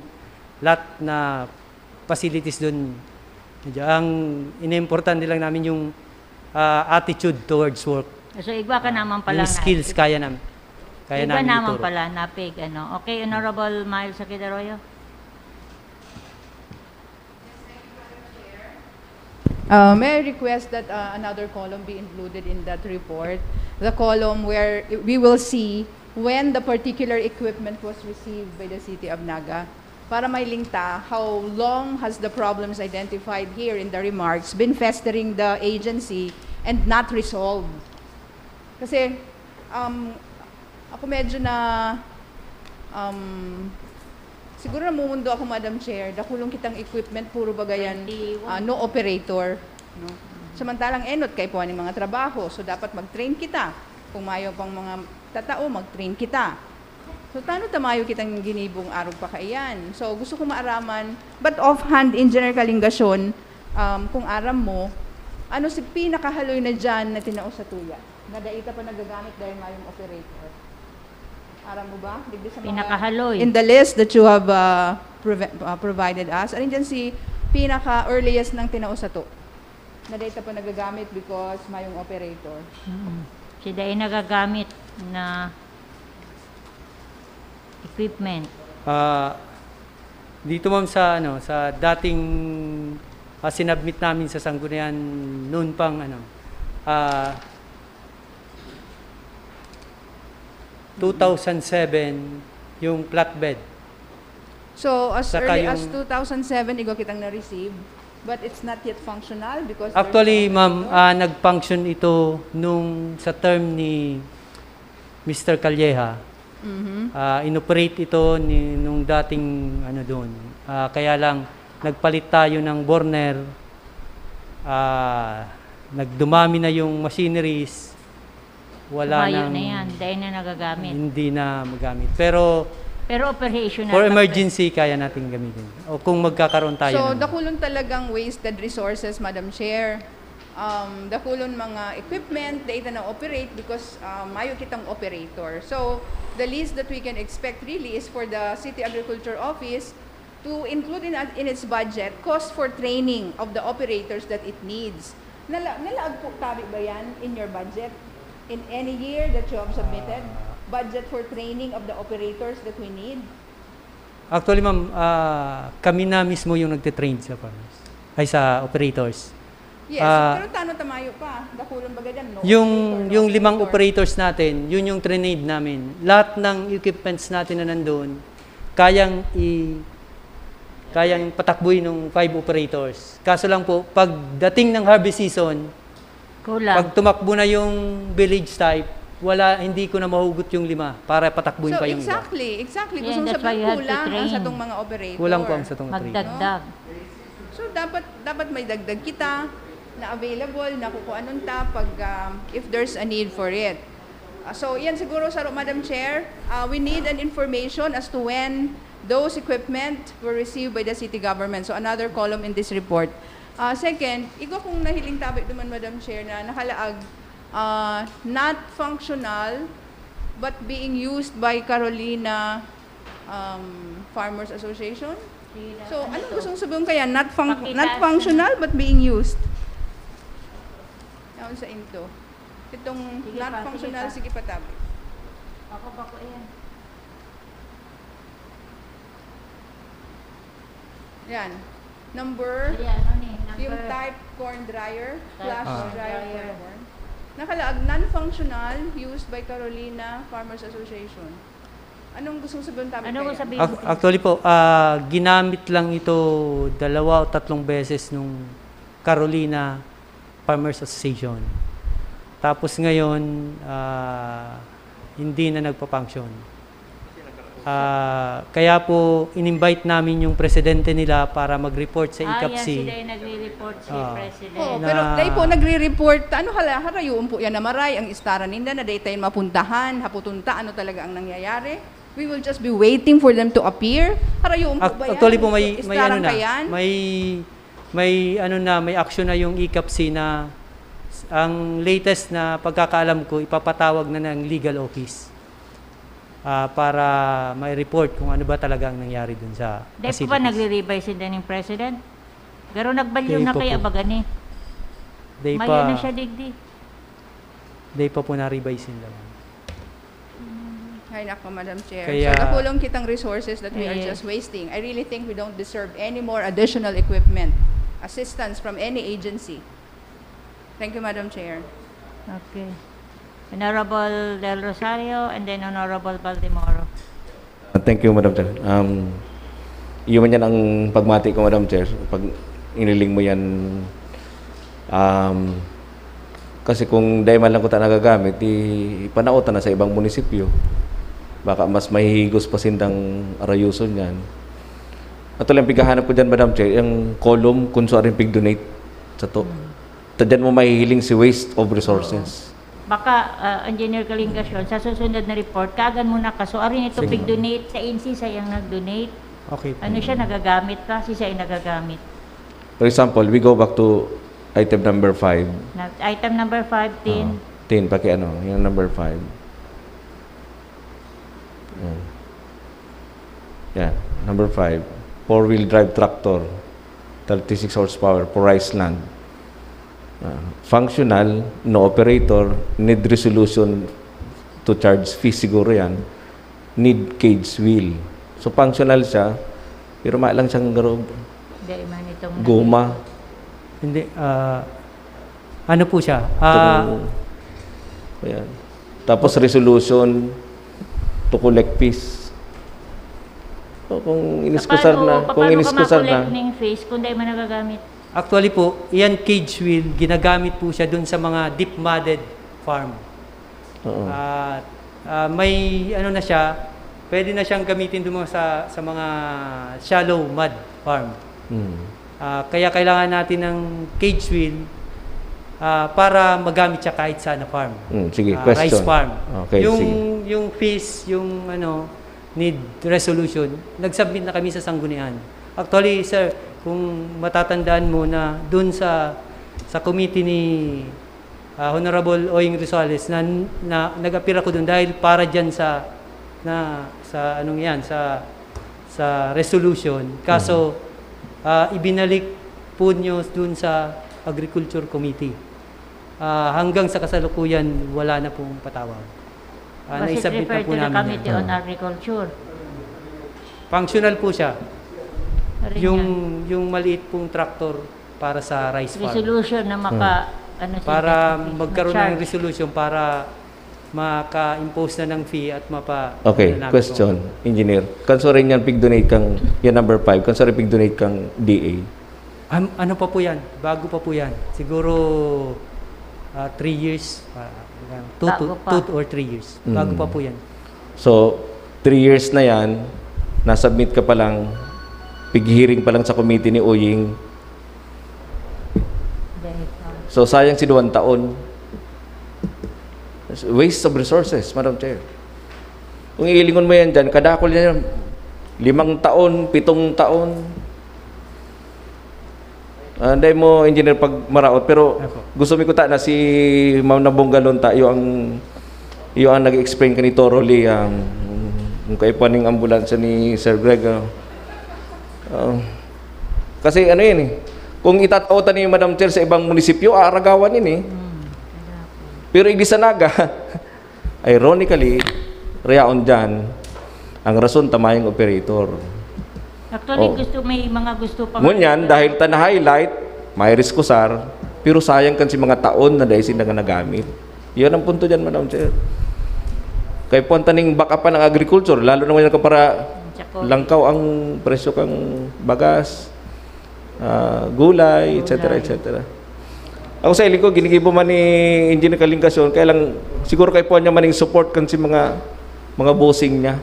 lahat na facilities dun. Medyo, ang ina-importante lang namin yung ah, attitude towards work. So, igwa ka naman pala Yung na- skills, kaya namin. Kaya igwa namin naman ituro. Pala, napig, ano. Okay, Honorable Miles Aquildaroyo. Uh, may I request that uh, another column be included in that report? The column where we will see when the particular equipment was received by the City of Naga. Para may link ta, how long has the problems identified here in the remarks been festering the agency and not resolved? Kasi um, ako medyo na... Um, siguro namumundo ako, Madam Chair. Dakulong kitang equipment, puro bagayan, Twenty-one. Ah, no operator. No? Samantalang enot kaipuhan yung mga trabaho. So, dapat mag-train kita. Kung mayo pang mga tatao, mag-train kita. So, tano ta mayo kitang ginibong arog pa kaiyan? So, gusto ko maaraman, but offhand, Engineer Kalingasyon, um, kung aram mo, ano si pinakahaloy na dyan na tinao sa tuya? Na dai ta pa nagagamit dahil mayong operator. Aram mo ba? Digdi sa mga Pinakahaloy. In the list that you have uh, preve- uh, provided us, ano dyan si pinaka-earliest ng tinao sa to? Na dai ta pa nagagamit because mayong operator. Si dai nagagamit na equipment. Ah, dito, ma'am, sa ano, sa dating ah, sinubmit namin sa Sanggunian noon pang ano, ah, two thousand seven, yung flatbed. So, as Saka early as yung- two thousand seven, igwa kitang na-receive, but it's not yet functional because there's Actually, no ma'am, operator. Ah, nag-function ito nung sa term ni Mister Calleja. Mhm. Ah, inoperate ito ni nung dating ano doon. Ah, kaya lang nagpalit tayo ng burner. Ah, nagdumami na yung machineries. Wala Tumayo nang na yan. Dai na nagagamit. Hindi na magamit. Pero Pero operational for pa. Emergency, kaya natin gamitin. O kung magkakaroon tayo So, ng dakulon talagang wasted resources, Madam Chair. Um, dakulon mga equipment, dai ta na-operate because uh, mayo kitang operator. So, the least that we can expect really is for the City Agriculture Office to include in, in its budget cost for training of the operators that it needs. Nala, nalaag po tabi ba yan in your budget? In any year that you have submitted? Budget for training of the operators that we need? Actually, ma'am, ah, kami na mismo yung nagte-train sa farmers. Ay, sa operators. Yes, Ah, pero tano tamayo pa. Dakulon baga dyan, no? Yung Operator, no yung limang operator. Operators natin, yun yung trainade namin. Lahat ng equipments natin na nandoon, kayang i kayang patakbuhin ng five operators. Kaso lang po, pagdating ng harvest season, Kulang. Pag tumakbo na yung village type, wala, hindi ko na mahugot yung lima para patakbuhin So, pa yung iba. Exactly, exactly. Yeah, Gusto kong that's why sabihin, you have to kulang ang train. satong mga operator. Kulang po ang satong operator. Magdagdag. So, dapat dapat may dagdag kita na available, na kukuanon ta pag, um, if there's a need for it. Uh, so, yan siguro, saro, Madam Chair, uh, we need an information as to when those equipment were received by the city government. So, another column in this report. Uh, second, igwa kong nahiling tabi duman, Madam Chair, na nakalaag, uh, not functional but being used by Carolina um, Farmers Association. So, anong gustong sabihin kaya? Not fun- Pakita not sa functional but being used. Yaon sa into. Itong Sige not pa, sige functional, pa. Sige pa, tabi. Bako, bako, ayan. Yan. Number, Ayan, ano eh, number yung type corn dryer, Type flash corn dryer, dryer. Corn. Nakalaag, non-functional, used by Carolina Farmers Association. Anong gustong sabihin, tabi Ano kaya? Gusto sabihin? Ac- actually po, ah, ginamit lang ito dalawa o tatlong beses nung Carolina Farmers Association. Tapos ngayon, ah, hindi na nagpa-function. Ah, kaya po, in-invite namin yung presidente nila para mag-report sa Ah, yan, ICAPC. Sila yung nagre-report, si Ah. President. Oo, Na pero dai po nagre-report, ano hala, harayoon po yan na maray, ang istara ninda na dai tayo mapuntahan, haputon ta, ano talaga ang nangyayari. We will just be waiting for them to appear. Harayoon po Ac- ba yan? Actually po, may, may Istara ano na, pa yan? may, may ano na, may action na yung ICAPC na s- ang latest na pagkakaalam ko, ipapatawag na ng legal office, ah, para may report kung ano ba talaga ang nangyari dun sa Dai pa ba facilities. Nagre-revise sinda ning president? Garo nagbalyo Dai na pa kaya po. Baga ni? Dai Mayo pa. Na siya digdi. Dai pa po na-revise nila, ma'am. Hay nako, Madam Chair. Kaya So, nakulong kitang resources that we are Yes. just wasting. I really think we don't deserve any more additional equipment, assistance from any agency. Thank you, Madam Chair. Okay. Honorable Del Rosario and then Honorable Baldemoro. Thank you, Madam Chair. Um, yun man yan ang pagmati ko, Madam Chair. Pag iniling mo yan, um, kasi kung dai man lang kuta nagagamit, di panaotan na sa ibang munisipyo. Baka mas mahihigos pa sindang arayuson yan. At lang pighahanap ko dyan, Madam Chair, yung column kung saan rin pig-donate sa to. Hmm. Ta dyan mo mahihiling si waste of resources. Baka, ah, Engineer Kalingasyon, sa susunod na report, kaagan mo na ka. So, arin ito Sige. Pig-donate sa N C, sa iyang nag-donate. Okay po. Ano siya, nagagamit pa? Si siya ay nagagamit. For example, we go back to item number five. Na, item number five, tin. Ah, tin, paki ano, yung number five. Yan. Yan. Number five, four-wheel drive tractor, thirty-six horsepower, for rice land. Ah, functional, no operator, need resolution to charge fee siguro yan. Need cage wheel. So, functional siya, pero ma lang siyang garo-, Dai man itong goma. Hindi, ah, ano po siya? Ah, Itong, ayan. Tapos resolution to collect fees. O, kung iniskusar Paano, na, kung paano ka iniskusar na. Ma-collect ning fees kung dai man nagagamit? Actually po, iyan cage wheel, ginagamit po siya dun sa mga deep mudded farm. Oo. Ah, ah, may ano na siya, pwede na siyang gamitin dun mga sa, sa mga shallow mud farm. Mm. Ah, kaya kailangan natin ng cage wheel, ah, para magamit siya kahit saan na farm. Mm, sige, Ah, rice question. Farm. Okay, Yung, sige. Yung fees, yung ano, need resolution, nag-submit na kami sa sanggunian. Actually, sir, kung matatandaan mo na dun sa, sa committee ni, ah, Honorable Oying Rosales, na, na nag-appear ako dun dahil para dyan sa, na, sa anong yan, sa, sa resolution. Kaso, Mhm. ah, ibinalik po nyo dun sa Agriculture Committee. Ah, hanggang sa kasalukuyan, wala na pong patawag. Ah, Was it naisubmit na referred po to the namin Committee yan. On Agriculture? Functional po siya. Rin Yung, yan. Yung maliit pong tractor para sa rice farm. Resolution na maka, Hmm. ano siya, Para na-, magkaroon ng na-charge. Resolution para maka-impose na ng fee at mapa-, Okay, ano namin question, po. Engineer. Kanso rin yan pig-donate kang, yan number five, kanso rin pig-donate kang D A? Am-, ano pa po yan? Bago pa po yan. Siguro, ah, three years, ah, two, Bago two, pa. Two or three years. Bago Mm. pa po yan. So, three years na yan, nasubmit ka pa lang, pighiring pa lang sa committee ni Oying. Dahil pa. So, sayang si duwang taon. Waste of resources, Madam Chair. Kung iilingon mo yan dyan, kadakol yan, limang taon, pitong taon. Ah, dai mo, Engineer, pag maraot, pero Apo. Gusto mi kuta na si Ma'am Nabongga Lonta, iyo ang, iyo ang nag-explain kani thoroughly ang Kung kaipuhan ning ambulansya ni Sir Greg, ah, ah, kasi ano yan eh, kung itatao ta ni Madam Chair sa ibang munisipyo, aaragawan yun eh. Pero igdi sa Naga, ironically, reyaon dyan, ang rason ta mayong operator. Actually, Oh. gusto may mga gusto pa. Ngunyan, dahil ta na-highlight, may riskusar, pero sayang kan si mga taon na dai sinda nga nagamit. Yun ang punto dyan, Madam Chair. Kaipuhan ta ning backup-an ang agriculture, lalo na ngunyan kapara Tsaka langkaw ang presyo kang bagas, ah, gulay, et cetera, Gulay. et cetera. Ako sa hiling ko, ginigibo man ni Engineer Kalingasyon, kaya lang siguro kaipuhan niya man ning support kan si mga mga bossing niya.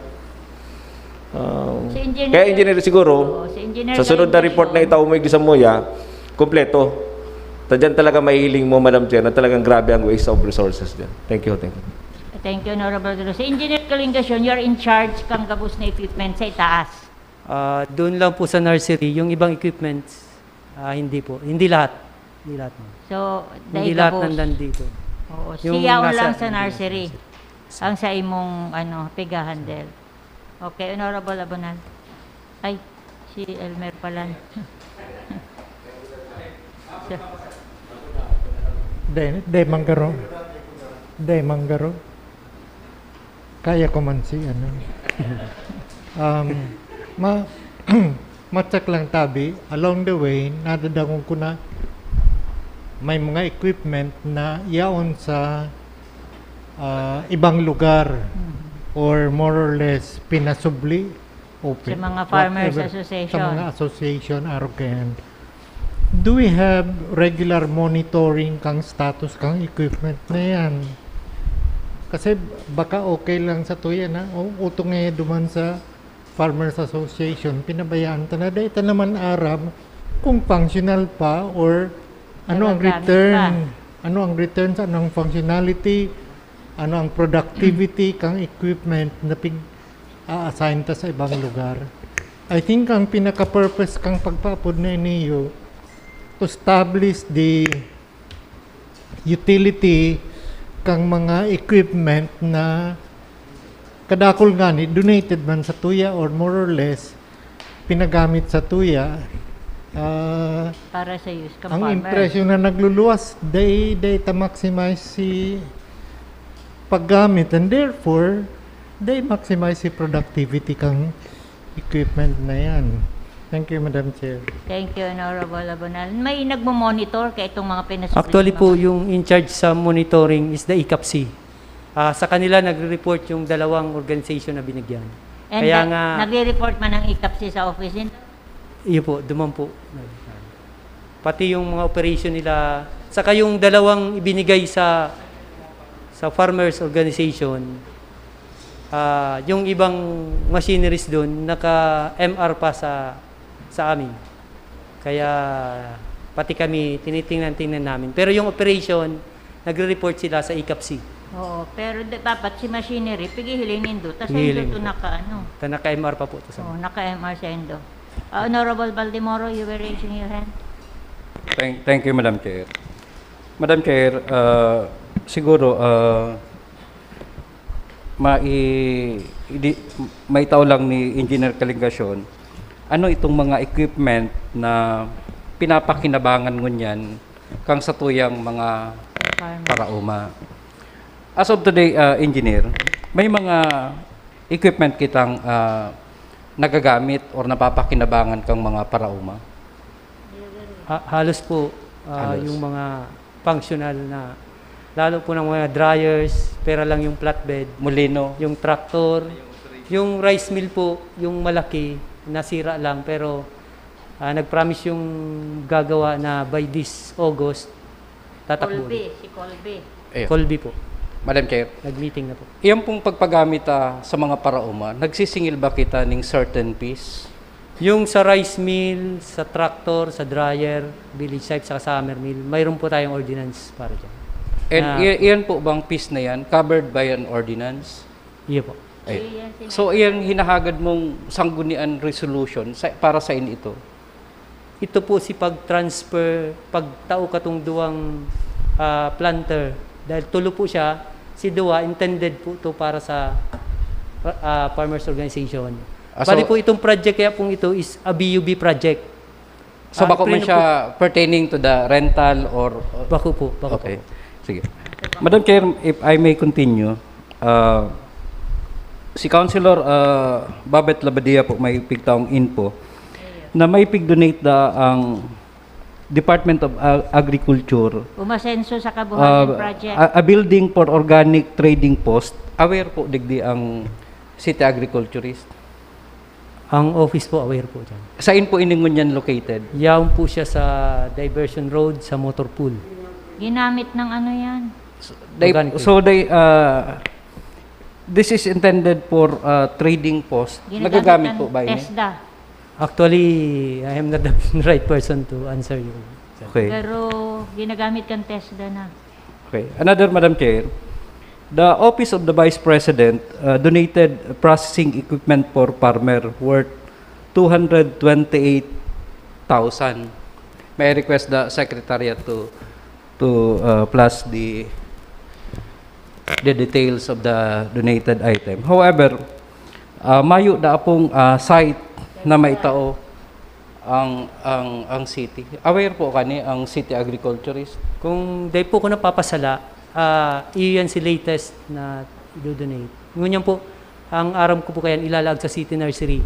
Ah, Si Engineer kaya Engineer siguro, Oo, si Engineer sa sunod na Kalingasyon. report na itao mo igdi sa MOA, kompleto. Ta dyan talaga mahihiling mo, Madam Chair, na talagang grabe ang waste of resources dyan. Thank you, thank you. Thank you, Honorable Dolo. Si Engineer Kalingasyon, you're in charge kang gabos na equipment sa itaas. Ah, doon lang po sa nursery, yung ibang equipments, ah, hindi po. Hindi lahat. Hindi lahat, ma'am. So, Hindi dahil lahat gabos. Nandito. Oo, Yung siya nasa- lang sa nursery. Ang sa imong ano, piga-handle. Okay, Honorable Abonal. Ay, si Elmer pala. De, de manggaro. De manggaro. Kaya ko man si ano. um, ma, matsak lang tabi, along the way, nadadangog ko na may mga equipment na yaon sa ah, ibang lugar or more or less pinasubli o Sa pi- mga farmers whatever, association. Sa mga association, arrogant. Do we have regular monitoring kang status kang equipment na yan? Kasi baka okay lang sa tuya na o utong eh duman sa Farmers Association, pinabayaan ta na. Dahil ta naman aram kung functional pa or ano ang Nagagamit return, pa. Ano ang returns, ano ang functionality, ano ang productivity kang equipment na pig-a-assign ta sa ibang lugar. I think ang pinaka-purpose kang pagpaapod na iniyo to establish the utility kang mga equipment na kadakul ngani donated man sa tuya or more or less pinagamit sa tuya. Ah, Para sa use kang ang farmer. Impresyon na nagluluwas, they, they ta maximize si paggamit and therefore they maximize si productivity kang equipment na yan. Thank you, Madam Chair. Thank you, Honorable Abonal. May nagmo-monitor kay itong mga pinasubli Actually mga- po, yung in charge sa monitoring is the I C A P C. Ah, sa kanila nagre-report yung dalawang organization na binigyan. And Kaya uh, nga, nagre-report man ang I C A P C sa office? Iyo po, duman po. Pati yung mga operation nila, saka yung dalawang ibinigay sa sa farmers organization, ah, yung ibang machineries doon naka M R pa sa sa amin. Kaya pati kami tinitingnan-tingnan namin. Pero yung operation, nagre-report sila sa I C A P C. Oo, pero di, dapat si machinery, pigihiling nindo. Tas Pigihiling ito po. Naka ano. Ta naka M R pa po. Tas Oo, naka-M R sa indo. Ah, Honorable Baldemoro, you were raising your hand. Thank, thank you, Madam Chair. Madam Chair, ah, siguro ah, mai, idi, maitao lang ni Engineer Kalingasyon, ano itong mga equipment na pinapakinabangan ngunyan kang satuyang mga Farmers. paraoma? As of today, ah, Engineer, may mga equipment kitang ah, nagagamit or napapakinabangan kang mga paraoma? Ha- halos po ah, Halos. Yung mga functional na, lalo po ng mga dryers, pera lang yung flatbed, Molino? Yung tractor, yung rice mill po, yung malaki, nasira lang, pero ah, nag-promise yung gagawa na by this August, tatakbo. Colby, si Colby. Ayun. Colby po. Madam Chair, Nag-meeting na po. iyan pong pagpagamit ah, sa mga paraoma, nagsisingil ba kita ning certain fees? Yung sa rice mill, sa tractor, sa dryer, village type, saka sa hammer mill, mayroon po tayong ordinance para dyan. And Na- i- iyan po bang fees na yan covered by an ordinance? Iyo po. Ay. Iyan sinabi. So, iyang hinahagad mong sanggunian resolution sa, para sa ito? Ito po si pag-transfer, pagtao katong duwang ah, planter. Dahil tulo po siya, si duwa intended po to para sa pa- ah, farmers organization. Ah, Bali so po, itong project kaya pong ito is a B U B project. So, Ah, bako man preno siya pertaining to the rental or... Bako po, bako Okay. po. Sige. Madam Chair, if I may continue, ah, si Councilor, ah, Babet Labadia po may pigtaong info na may pig-donate da ang Department of Ag- Agriculture, Umasenso sa Kabuhayan ah, Project. a, a building for organic trading post. Aware po digdi ang city agriculturist? Ang office po, aware po dyan. Saan po ini ngunyan located? Yaon po siya sa diversion road sa motor pool. Ginamit ng ano yan? So, they, Organic so they, uh, this is intended for, uh, trading post. Ginagamit Nagagamit ng po ba ini? TESDA. Actually, I am not the right person to answer you, sir. Okay. Pero ginagamit kang TESDA na. Okay. Another, Madam Chair, the Office of the Vice President, uh, donated processing equipment for farmer worth two hundred twenty-eight thousand. May I request the Secretariat to, to, uh, flash the, the details of the donated item. However, uh, mayo da pong, uh, site na maitao ang, ang, ang city. Aware po kani ang city agriculturist? Kung dai po ko napapasala, ah, iyo yan si latest na idodonate. Ngunyan po, ang aram ko po kaya ilalaag sa city nursery.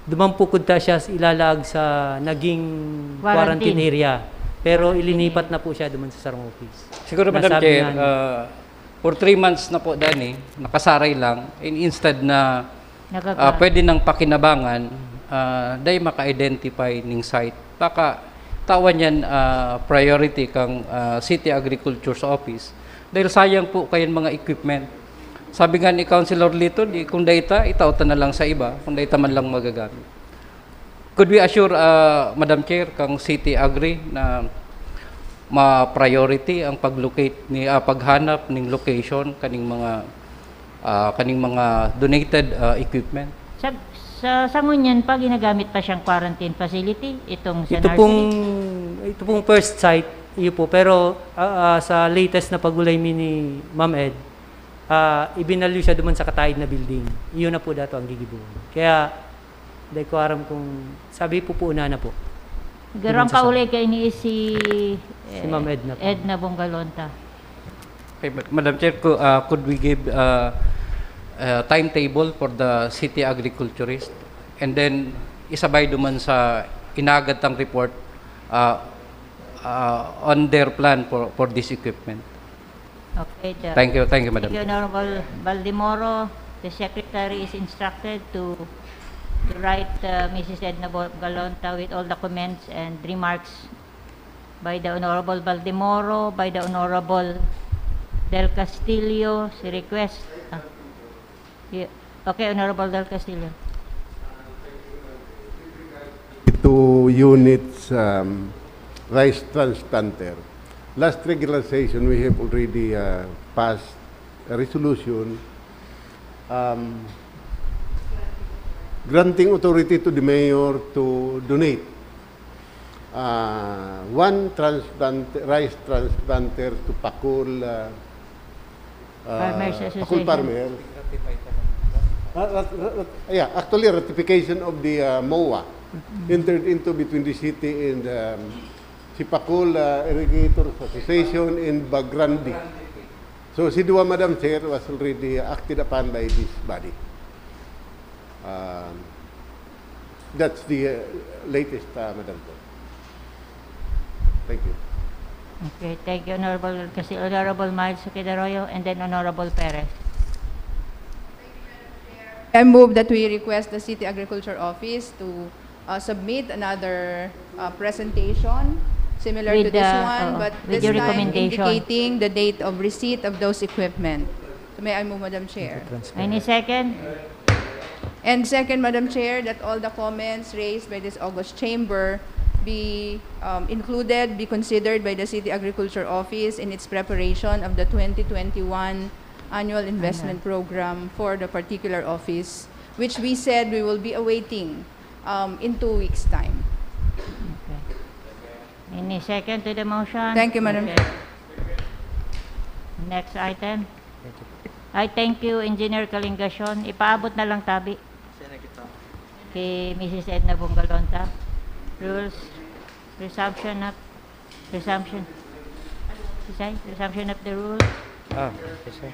Duman po kudta siya ilalaag sa naging quarantine Quarantine. area. Pero Quarantine ilinipat area. na po siya duman sa sarong office. Siguro, Madam Nasabi Chair, nga ni- uh, for three months na po, Danny, nakasaray lang. In, instead na, Nagaga- uh, pwede nang pakinabangan, uh, dai maka-identify ning site. Baka tawan yan, uh, priority kang, uh, City Agriculture's Office. Dahil sayang po kayan mga equipment. Sabi nga ni Councilor Lito, di, kung dai ta, itao ta na lang sa iba, kung dai ta man lang magagamit. Could we assure, uh, Madam Chair, kang City Agri na ma-priority ang pag-locate ni, ah, paghanap ning location kaning mga, ah, kaning mga donated, ah, equipment? Sa, sa, sa ngunyan pa, ginagamit pa siyang quarantine facility, itong sa Ito nursery? pong, ito pong first site, iyo po. Pero, ah, ah, sa latest na pag-ulay mi ni Ma'am Ed, ah, ibinalyo siya duman sa kataid na building. Iyon na po dato ang gigibohon. Kaya, dai ko aram kung, sabi po po una na po. Garo ang Duman sa kaulay kaini si, Si eh, Ma'am Edna po. Edna Bongalonta. Okay, Ma-, Madam Chair, cou-, ah, could we give, ah, ah, timetable for the city agriculturist? And then, isabay duman sa inagad tang report, ah, ah, on their plan for, for this equipment. Okay, the Thank you, thank you, Madam Thank you, Chair. Honorable Baldemoro. The secretary is instructed to, to write, uh, Missus Edna Bo-, Galonta with all the comments and remarks by the Honorable Baldemoro, by the Honorable Del Castillo, si request. Ah. Yeah. Okay, Honorable Del Castillo. Two units, um, rice transplanter. Last regular session, we have already, uh, passed a resolution, um, granting authority to the mayor to donate, uh, one transplant, rice transplanter to Pakul, uh, uh, Farmers Pakul Association. Farmer. Ah, rat-, rat-, rat-, yeah, actually, ratification of the, uh, MOA entered into between the city and, um, Sipakul, uh, Irrigators Association in Bagrandi. So, si Dua, Madam Chair, was already acted upon by this body. Um, that's the, uh, latest, uh, Madam Chair. Thank you. Okay, thank you, Honorable Castillo. Honorable Miles Quedaroyo, and then Honorable Perez. I move that we request the City Agriculture Office to, uh, submit another, uh, presentation similar With to this the, one, oo, but with this your time recommendation. indicating the date of receipt of those equipment. So may I move, Madam Chair? Any second? And second, Madam Chair, that all the comments raised by this august chamber be, um, included, be considered by the City Agriculture Office in its preparation of the twenty twenty-one annual investment Annual. program for the particular office, which we said we will be awaiting, um, in two weeks' time. Okay. Any second to the motion? Thank you, Madam. Okay. Next item. Ay, thank you, Engineer Kalingacion. Ipaabot na lang tabi kay Missus Edna Bongalonta. Rules, resumption of, resumption, Isay? Resumption of the rules. Ah, isa.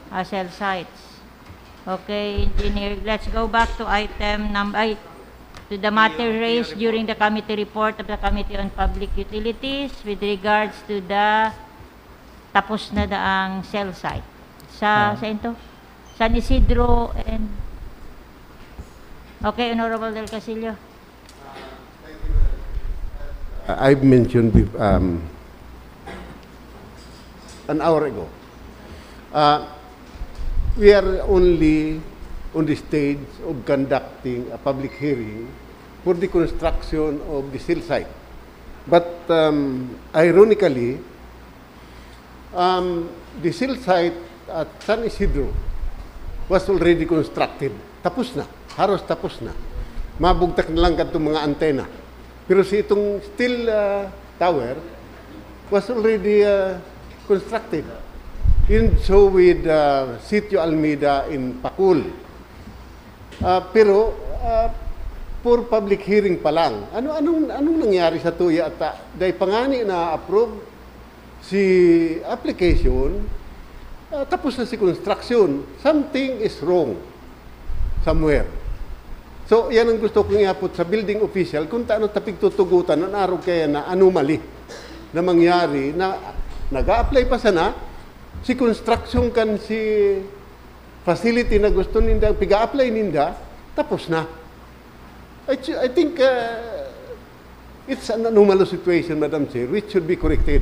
Ah, cell sites. Okay, Engineer, let's go back to item number, ay, to the matter raised during the committee report of the Committee on Public Utilities with regards to the tapos na daang cell site. Sa, Ah. sa into? San Isidro and, okay, Honorable Del Castillo. Uh, I've mentioned bef- um, an hour ago. Uh, we are only on the stage of conducting a public hearing for the construction of the cell site. But um, ironically, um, the cell site at San Isidro was already constructed. Tapos na. Haros tapos na. Mabugtak na lang kadtong mga antena. Pero si itong steel uh, tower was already uh, constructed. And so with uh, Sitio Almeida in Pacul. Uh, pero uh, for public hearing pa lang. Ano anong anong nangyari sa tuya at uh, dai pa ngani na-approve si application, uh, tapos na si construction. Something is wrong somewhere. So, yan ang gusto kong iapot sa building official kung taano ta pigtutugutan an arog kaya na anomaly na mangyari na nag-a-apply pa sana si construction kan si facility na gusto ninda, piga-apply ninda, tapos na. I, thi- I think uh, it's an anomalous situation, Madam Chair, which should be corrected.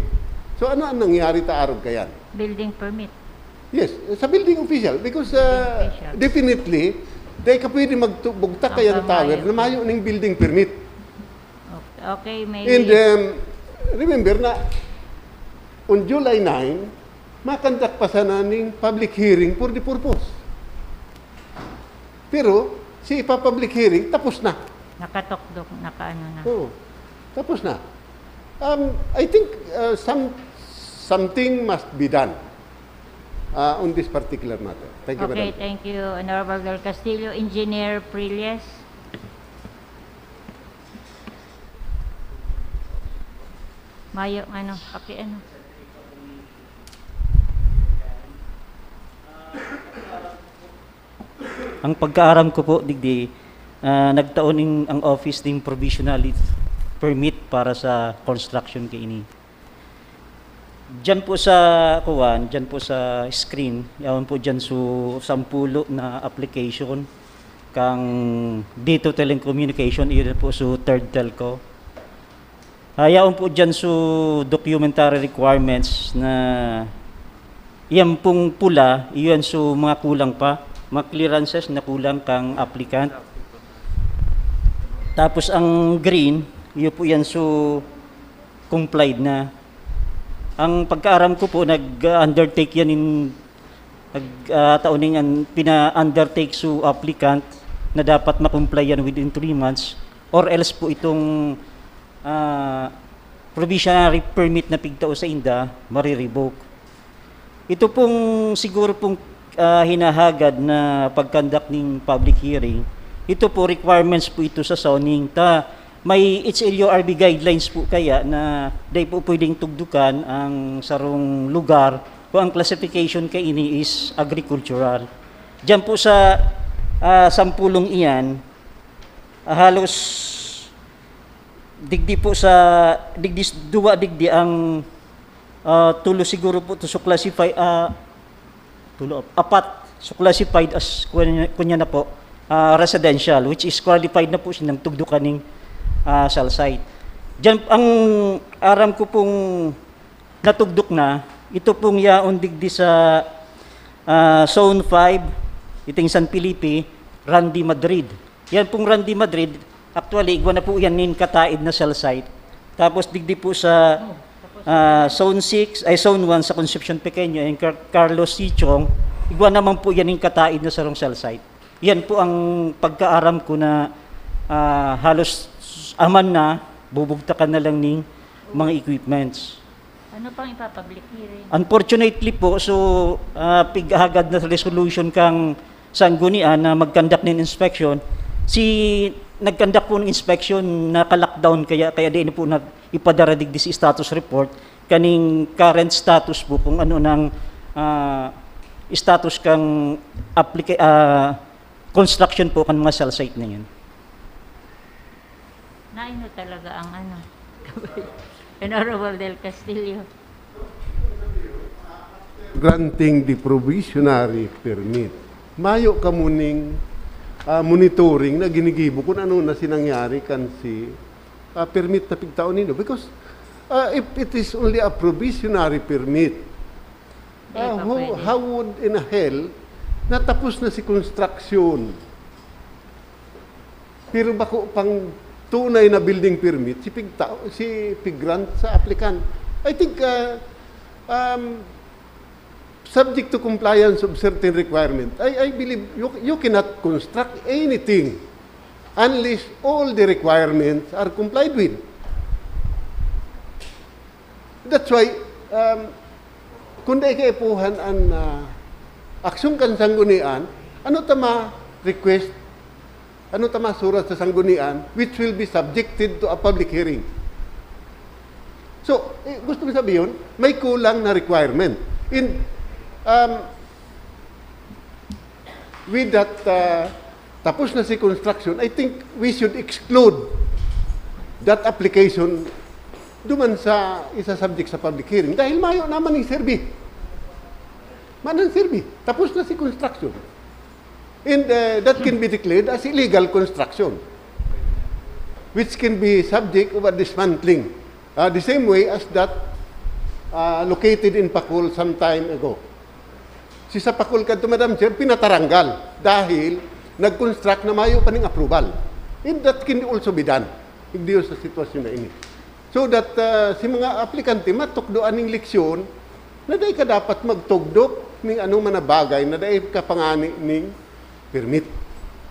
So ano ang nangyari ta arog kayan? Building permit. Yes, sa building official because uh, Building official. Definitely, dahil ka pwede magbugtak kayan Hanggang tower Mayo. Na mayo ning building permit. Okay, okay, may... And um, remember na on July nine, makandak pa sana ning public hearing for the purpose. Pero si ipa-public hearing, tapos na. Nakatokdok, nakaano na. Oo, tapos na. Um, I think uh, some something must be done uh, on this particular matter. Thank you, Okay, Madam. Thank you, Honorable Del Castillo. Engineer Prilles? Mayo, ano, paki ano. Ang pagkaaram ko po, digdi, ah, nagtao ning ang office ning provisional permit para sa construction kaini. Diyan po sa kuwan, diyan po sa screen, yaon po diyan so sampulo na application kang Dito Telecommunication, iyon po so Third Telco. Ah, yaon po diyan so documentary requirements na yan pong pula, iyan so mga kulang pa, mga clearances na kulang kang applicant. Tapos ang green, iyo po yan so complied na. Ang pagkaaram ko po, nag-undertake yan in, nag, ah, tao ning an, pina-undertake so applicant na dapat ma-comply yan within three months or else po itong ah, probationary permit na pigtao sa inda, marirevoke. Ito pong siguro pong ah, hinahagad na pag-conduct ning public hearing, ito po requirements po ito sa zoning ta may H L U R B guidelines po kaya na dai po pwedeng tugdukan ang sarong lugar kung ang classification kaini is agricultural. Diyan po sa ah, sampulong iyan, ah, halos digdi po sa digdi s- duwa digdi ang ah, tulo siguro po to so classify ah, tulo apat so classified as kunya, kunya na po ah, residential, which is qualified na po silang tugdukan ning ah, cell site. Diyan ang aram ko pong natugdok na, ito pong yaon digdi sa ah, Zone five, iting San Felipe, Randy Madrid. Yan pong Randy Madrid, actually, igwa na po yan nin kataid na cell site. Tapos digdi po sa ah, Zone six, ay Zone one sa Concepcion Pequeño, yung Car- Carlos Sichong, igwa naman po yan nin kataid na sarong cell site. Yan po ang pagkaaram ko na ah, halos aman na, bubugtakan na lang ning mga equipments. Ano pang ipa-public hearing? Unfortunately po, so uh, pighagad na resolution kang sanggunian na mag-conduct ng inspection. Si nag-conduct po ng inspection, naka-lockdown, kaya kaya di na po nag ipadara digdi si status report kaning current status po kung ano nang ah, status kang applica- ah, construction po kan mga cell site na yun. Naino talaga ang ano. Honorable Del Castillo. Granting the provisionary permit. Mayo kamo ning ah, monitoring na ginigibo kung ano na sinangyari kan si ah, permit na pigtaon ninyo. Because ah, if it is only a provisionary permit, ah, pa who, pwede. How would in a hell natapos na si construction? Pero bako pang tunay na building permit si pigtao, si pig-grant sa applicant. I think ah, um, subject to compliance of certain requirement, I, I believe you, you cannot construct anything unless all the requirements are complied with. That's why, um, kung dai kaipuhan an ah, aksyon kan sanggunian, ano ta ma-request, ano ta masurat sa sanggunian which will be subjected to a public hearing? So, eh, gusto mo sabihin, may kulang na requirement. In, um, with that, uh, tapos na si construction, I think we should exclude that application duman sa isa subject sa public hearing dahil mayo naman yung survey. Manang survey, tapos na si construction. And uh, that can be declared as illegal construction, which can be subject of a dismantling. Uh, the same way as that uh, located in Pacol some time ago. Si sa Pacol kadto, Madam Chair, pinataranggal dahil nag-construct na mayo pa ning approval. And that can also be done. Igdiyo sa sitwasyon na ini. So that uh, si mga aplikante matukdo aning leksyon na dai ka dapat magtugdok ning anong mga bagay na dai kapangani ning permit.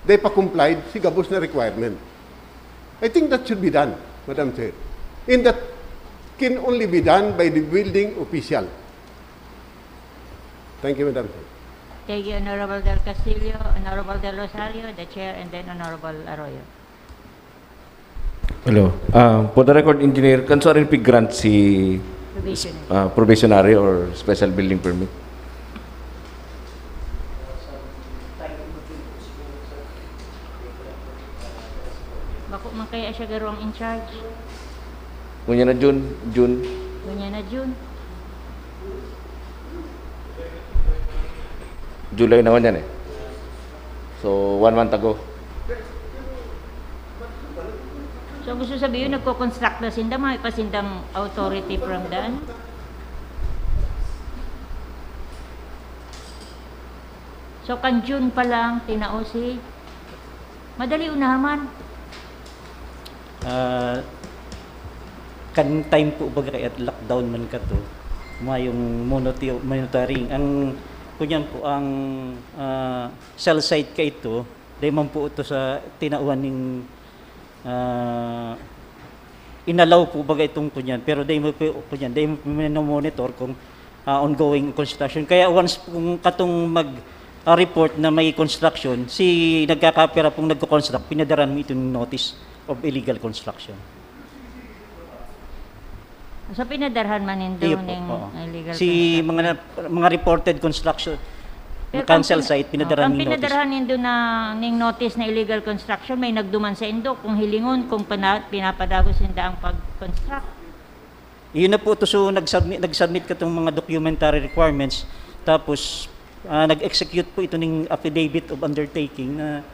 Dai pa complied si gabos na requirement. I think that should be done, Madam Chair. And that can only be done by the building official. Thank you, Madam Chair. Thank you, Honorable Del Castillo, Honorable Del Rosario, the chair, and then Honorable Arroyo. Hello. Uh, for the record, Engineer, kan suarin pig-grant si Provisionary. Uh, provisionary or special building permit? Bako man kaya siya garo ang in charge. Ngunyan na June, June. Ngunyan na June. July na ngunyan eh. So, one month ago. So gusto sabihin, nagko-construct na sinda, may pa sindang authority from the ano? So kan June pa lang, tinao si... Madali unahan man. Ah, kan time po baga kaya lockdown man kato, mayong monoti- monitoring. Ang kunyan po ang ah, cell site kaito, dai man po ito sa tinauhan ning ah, inalaw po baga itong kunyan, pero dai mo po kunyan, dai mo po monitor kung ah, ongoing construction. Kaya once kung katong mag ah, report na may construction, si nagkakapira pong nagko-construct, pinadaran mo itong notice of illegal construction. So pinadarhan man nindo Iyo po, ning oo. illegal Si construction? mga na- mga reported construction, Pero cancel kung pina- site, pinadaran oh, mo kung notice. Pinadaran nindo na ning notice na illegal construction, may nagduman sa indo kung hilingon kung pana- pinapadagos ninda ang pag-construct. Iyon na po to, so nag-submit, nag-submit katong mga documentary requirements, tapos ah, nag-execute po ito ning affidavit of undertaking na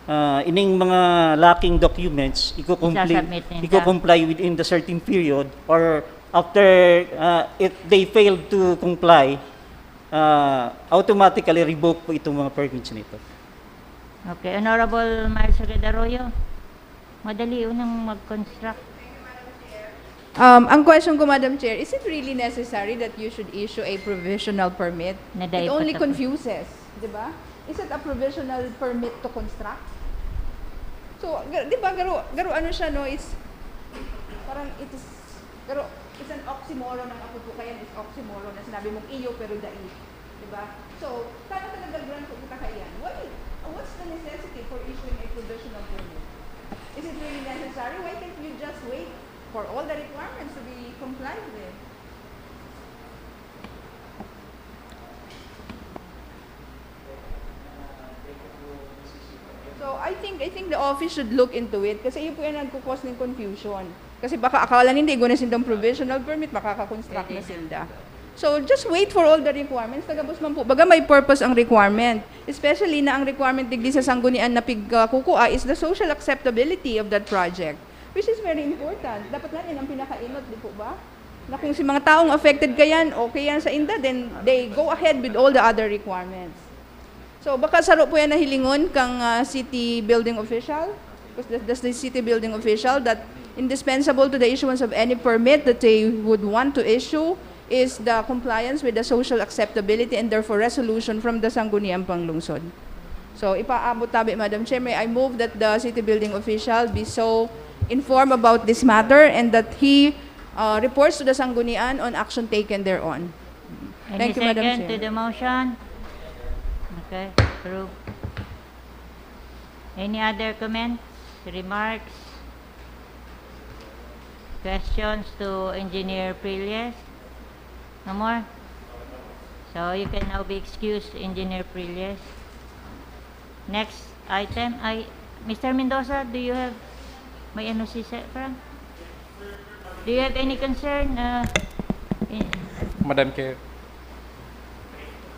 ah, ining mga lacking documents iko-comply, Isasubmit ninda. Iko-comply within the certain period, or after ah, if they fail to comply, ah, automatically revoke po itong mga permits nito. Okay, Honorable Miles Agad Arroyo, madali unang mag-construct. Um, ang question ko, Madam Chair, is it really necessary that you should issue a provisional permit? Na dai It only pa tapos. Confuses, di ba? Is it a provisional permit to construct? So, ga- di ba, garo, garo ano siya, no? It's, parang it is Pero it's an oxymoron, ang apo po kayan is oxymoron na sinabi mong iyo pero dai. Diba? So, tano talaga grant po kita kaiyan. Why? What's the necessity for issuing a provisional permit? Is it really necessary? Why can't you just wait for all the requirements to be complied with? So, I think I think the office should look into it kasi iyo po yan nagkukos ng confusion. Kasi baka akala ninda igwa na sindang provisional permit, makaka-construct na sinda. So, just wait for all the requirements. Tagabos man po, baga may purpose ang requirement. Especially na ang requirement digdi sa Sanggunian na pigkukua is the social acceptability of that project, which is very important. Dapat nga yan ang pinakainot, di po ba? Na kung si mga taong affected kayan, okay yan sa inda, then they go ahead with all the other requirements. So, baka saro po yan na hilingon kang ah, city building official, because the, the city building official, that indispensable to the issuance of any permit that they would want to issue is the compliance with the social acceptability and therefore resolution from the Sangguniang Panglungsod. So, ipaabot tabi, Madam Chair, may I move that the city building official be so informed about this matter and that he uh, reports to the Sanggunian on action taken thereon. Thank you, Madam Chair. Any second to the motion? Okay, approve. Any other comments, remarks, questions to Engineer Prilles? No more? So you can now be excused, Engineer Prilles. Next item, I, Mister Mendoza, do you have, may ano si Sir Frank? Do you have any concern? Uh, in, Madam Chair,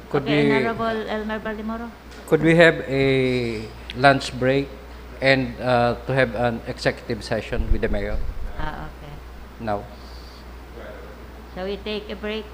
could okay, we Honorable Elmer Baldemoro? could we have a lunch break and uh, to have an executive session with the mayor Ah, okay. now? So we take a break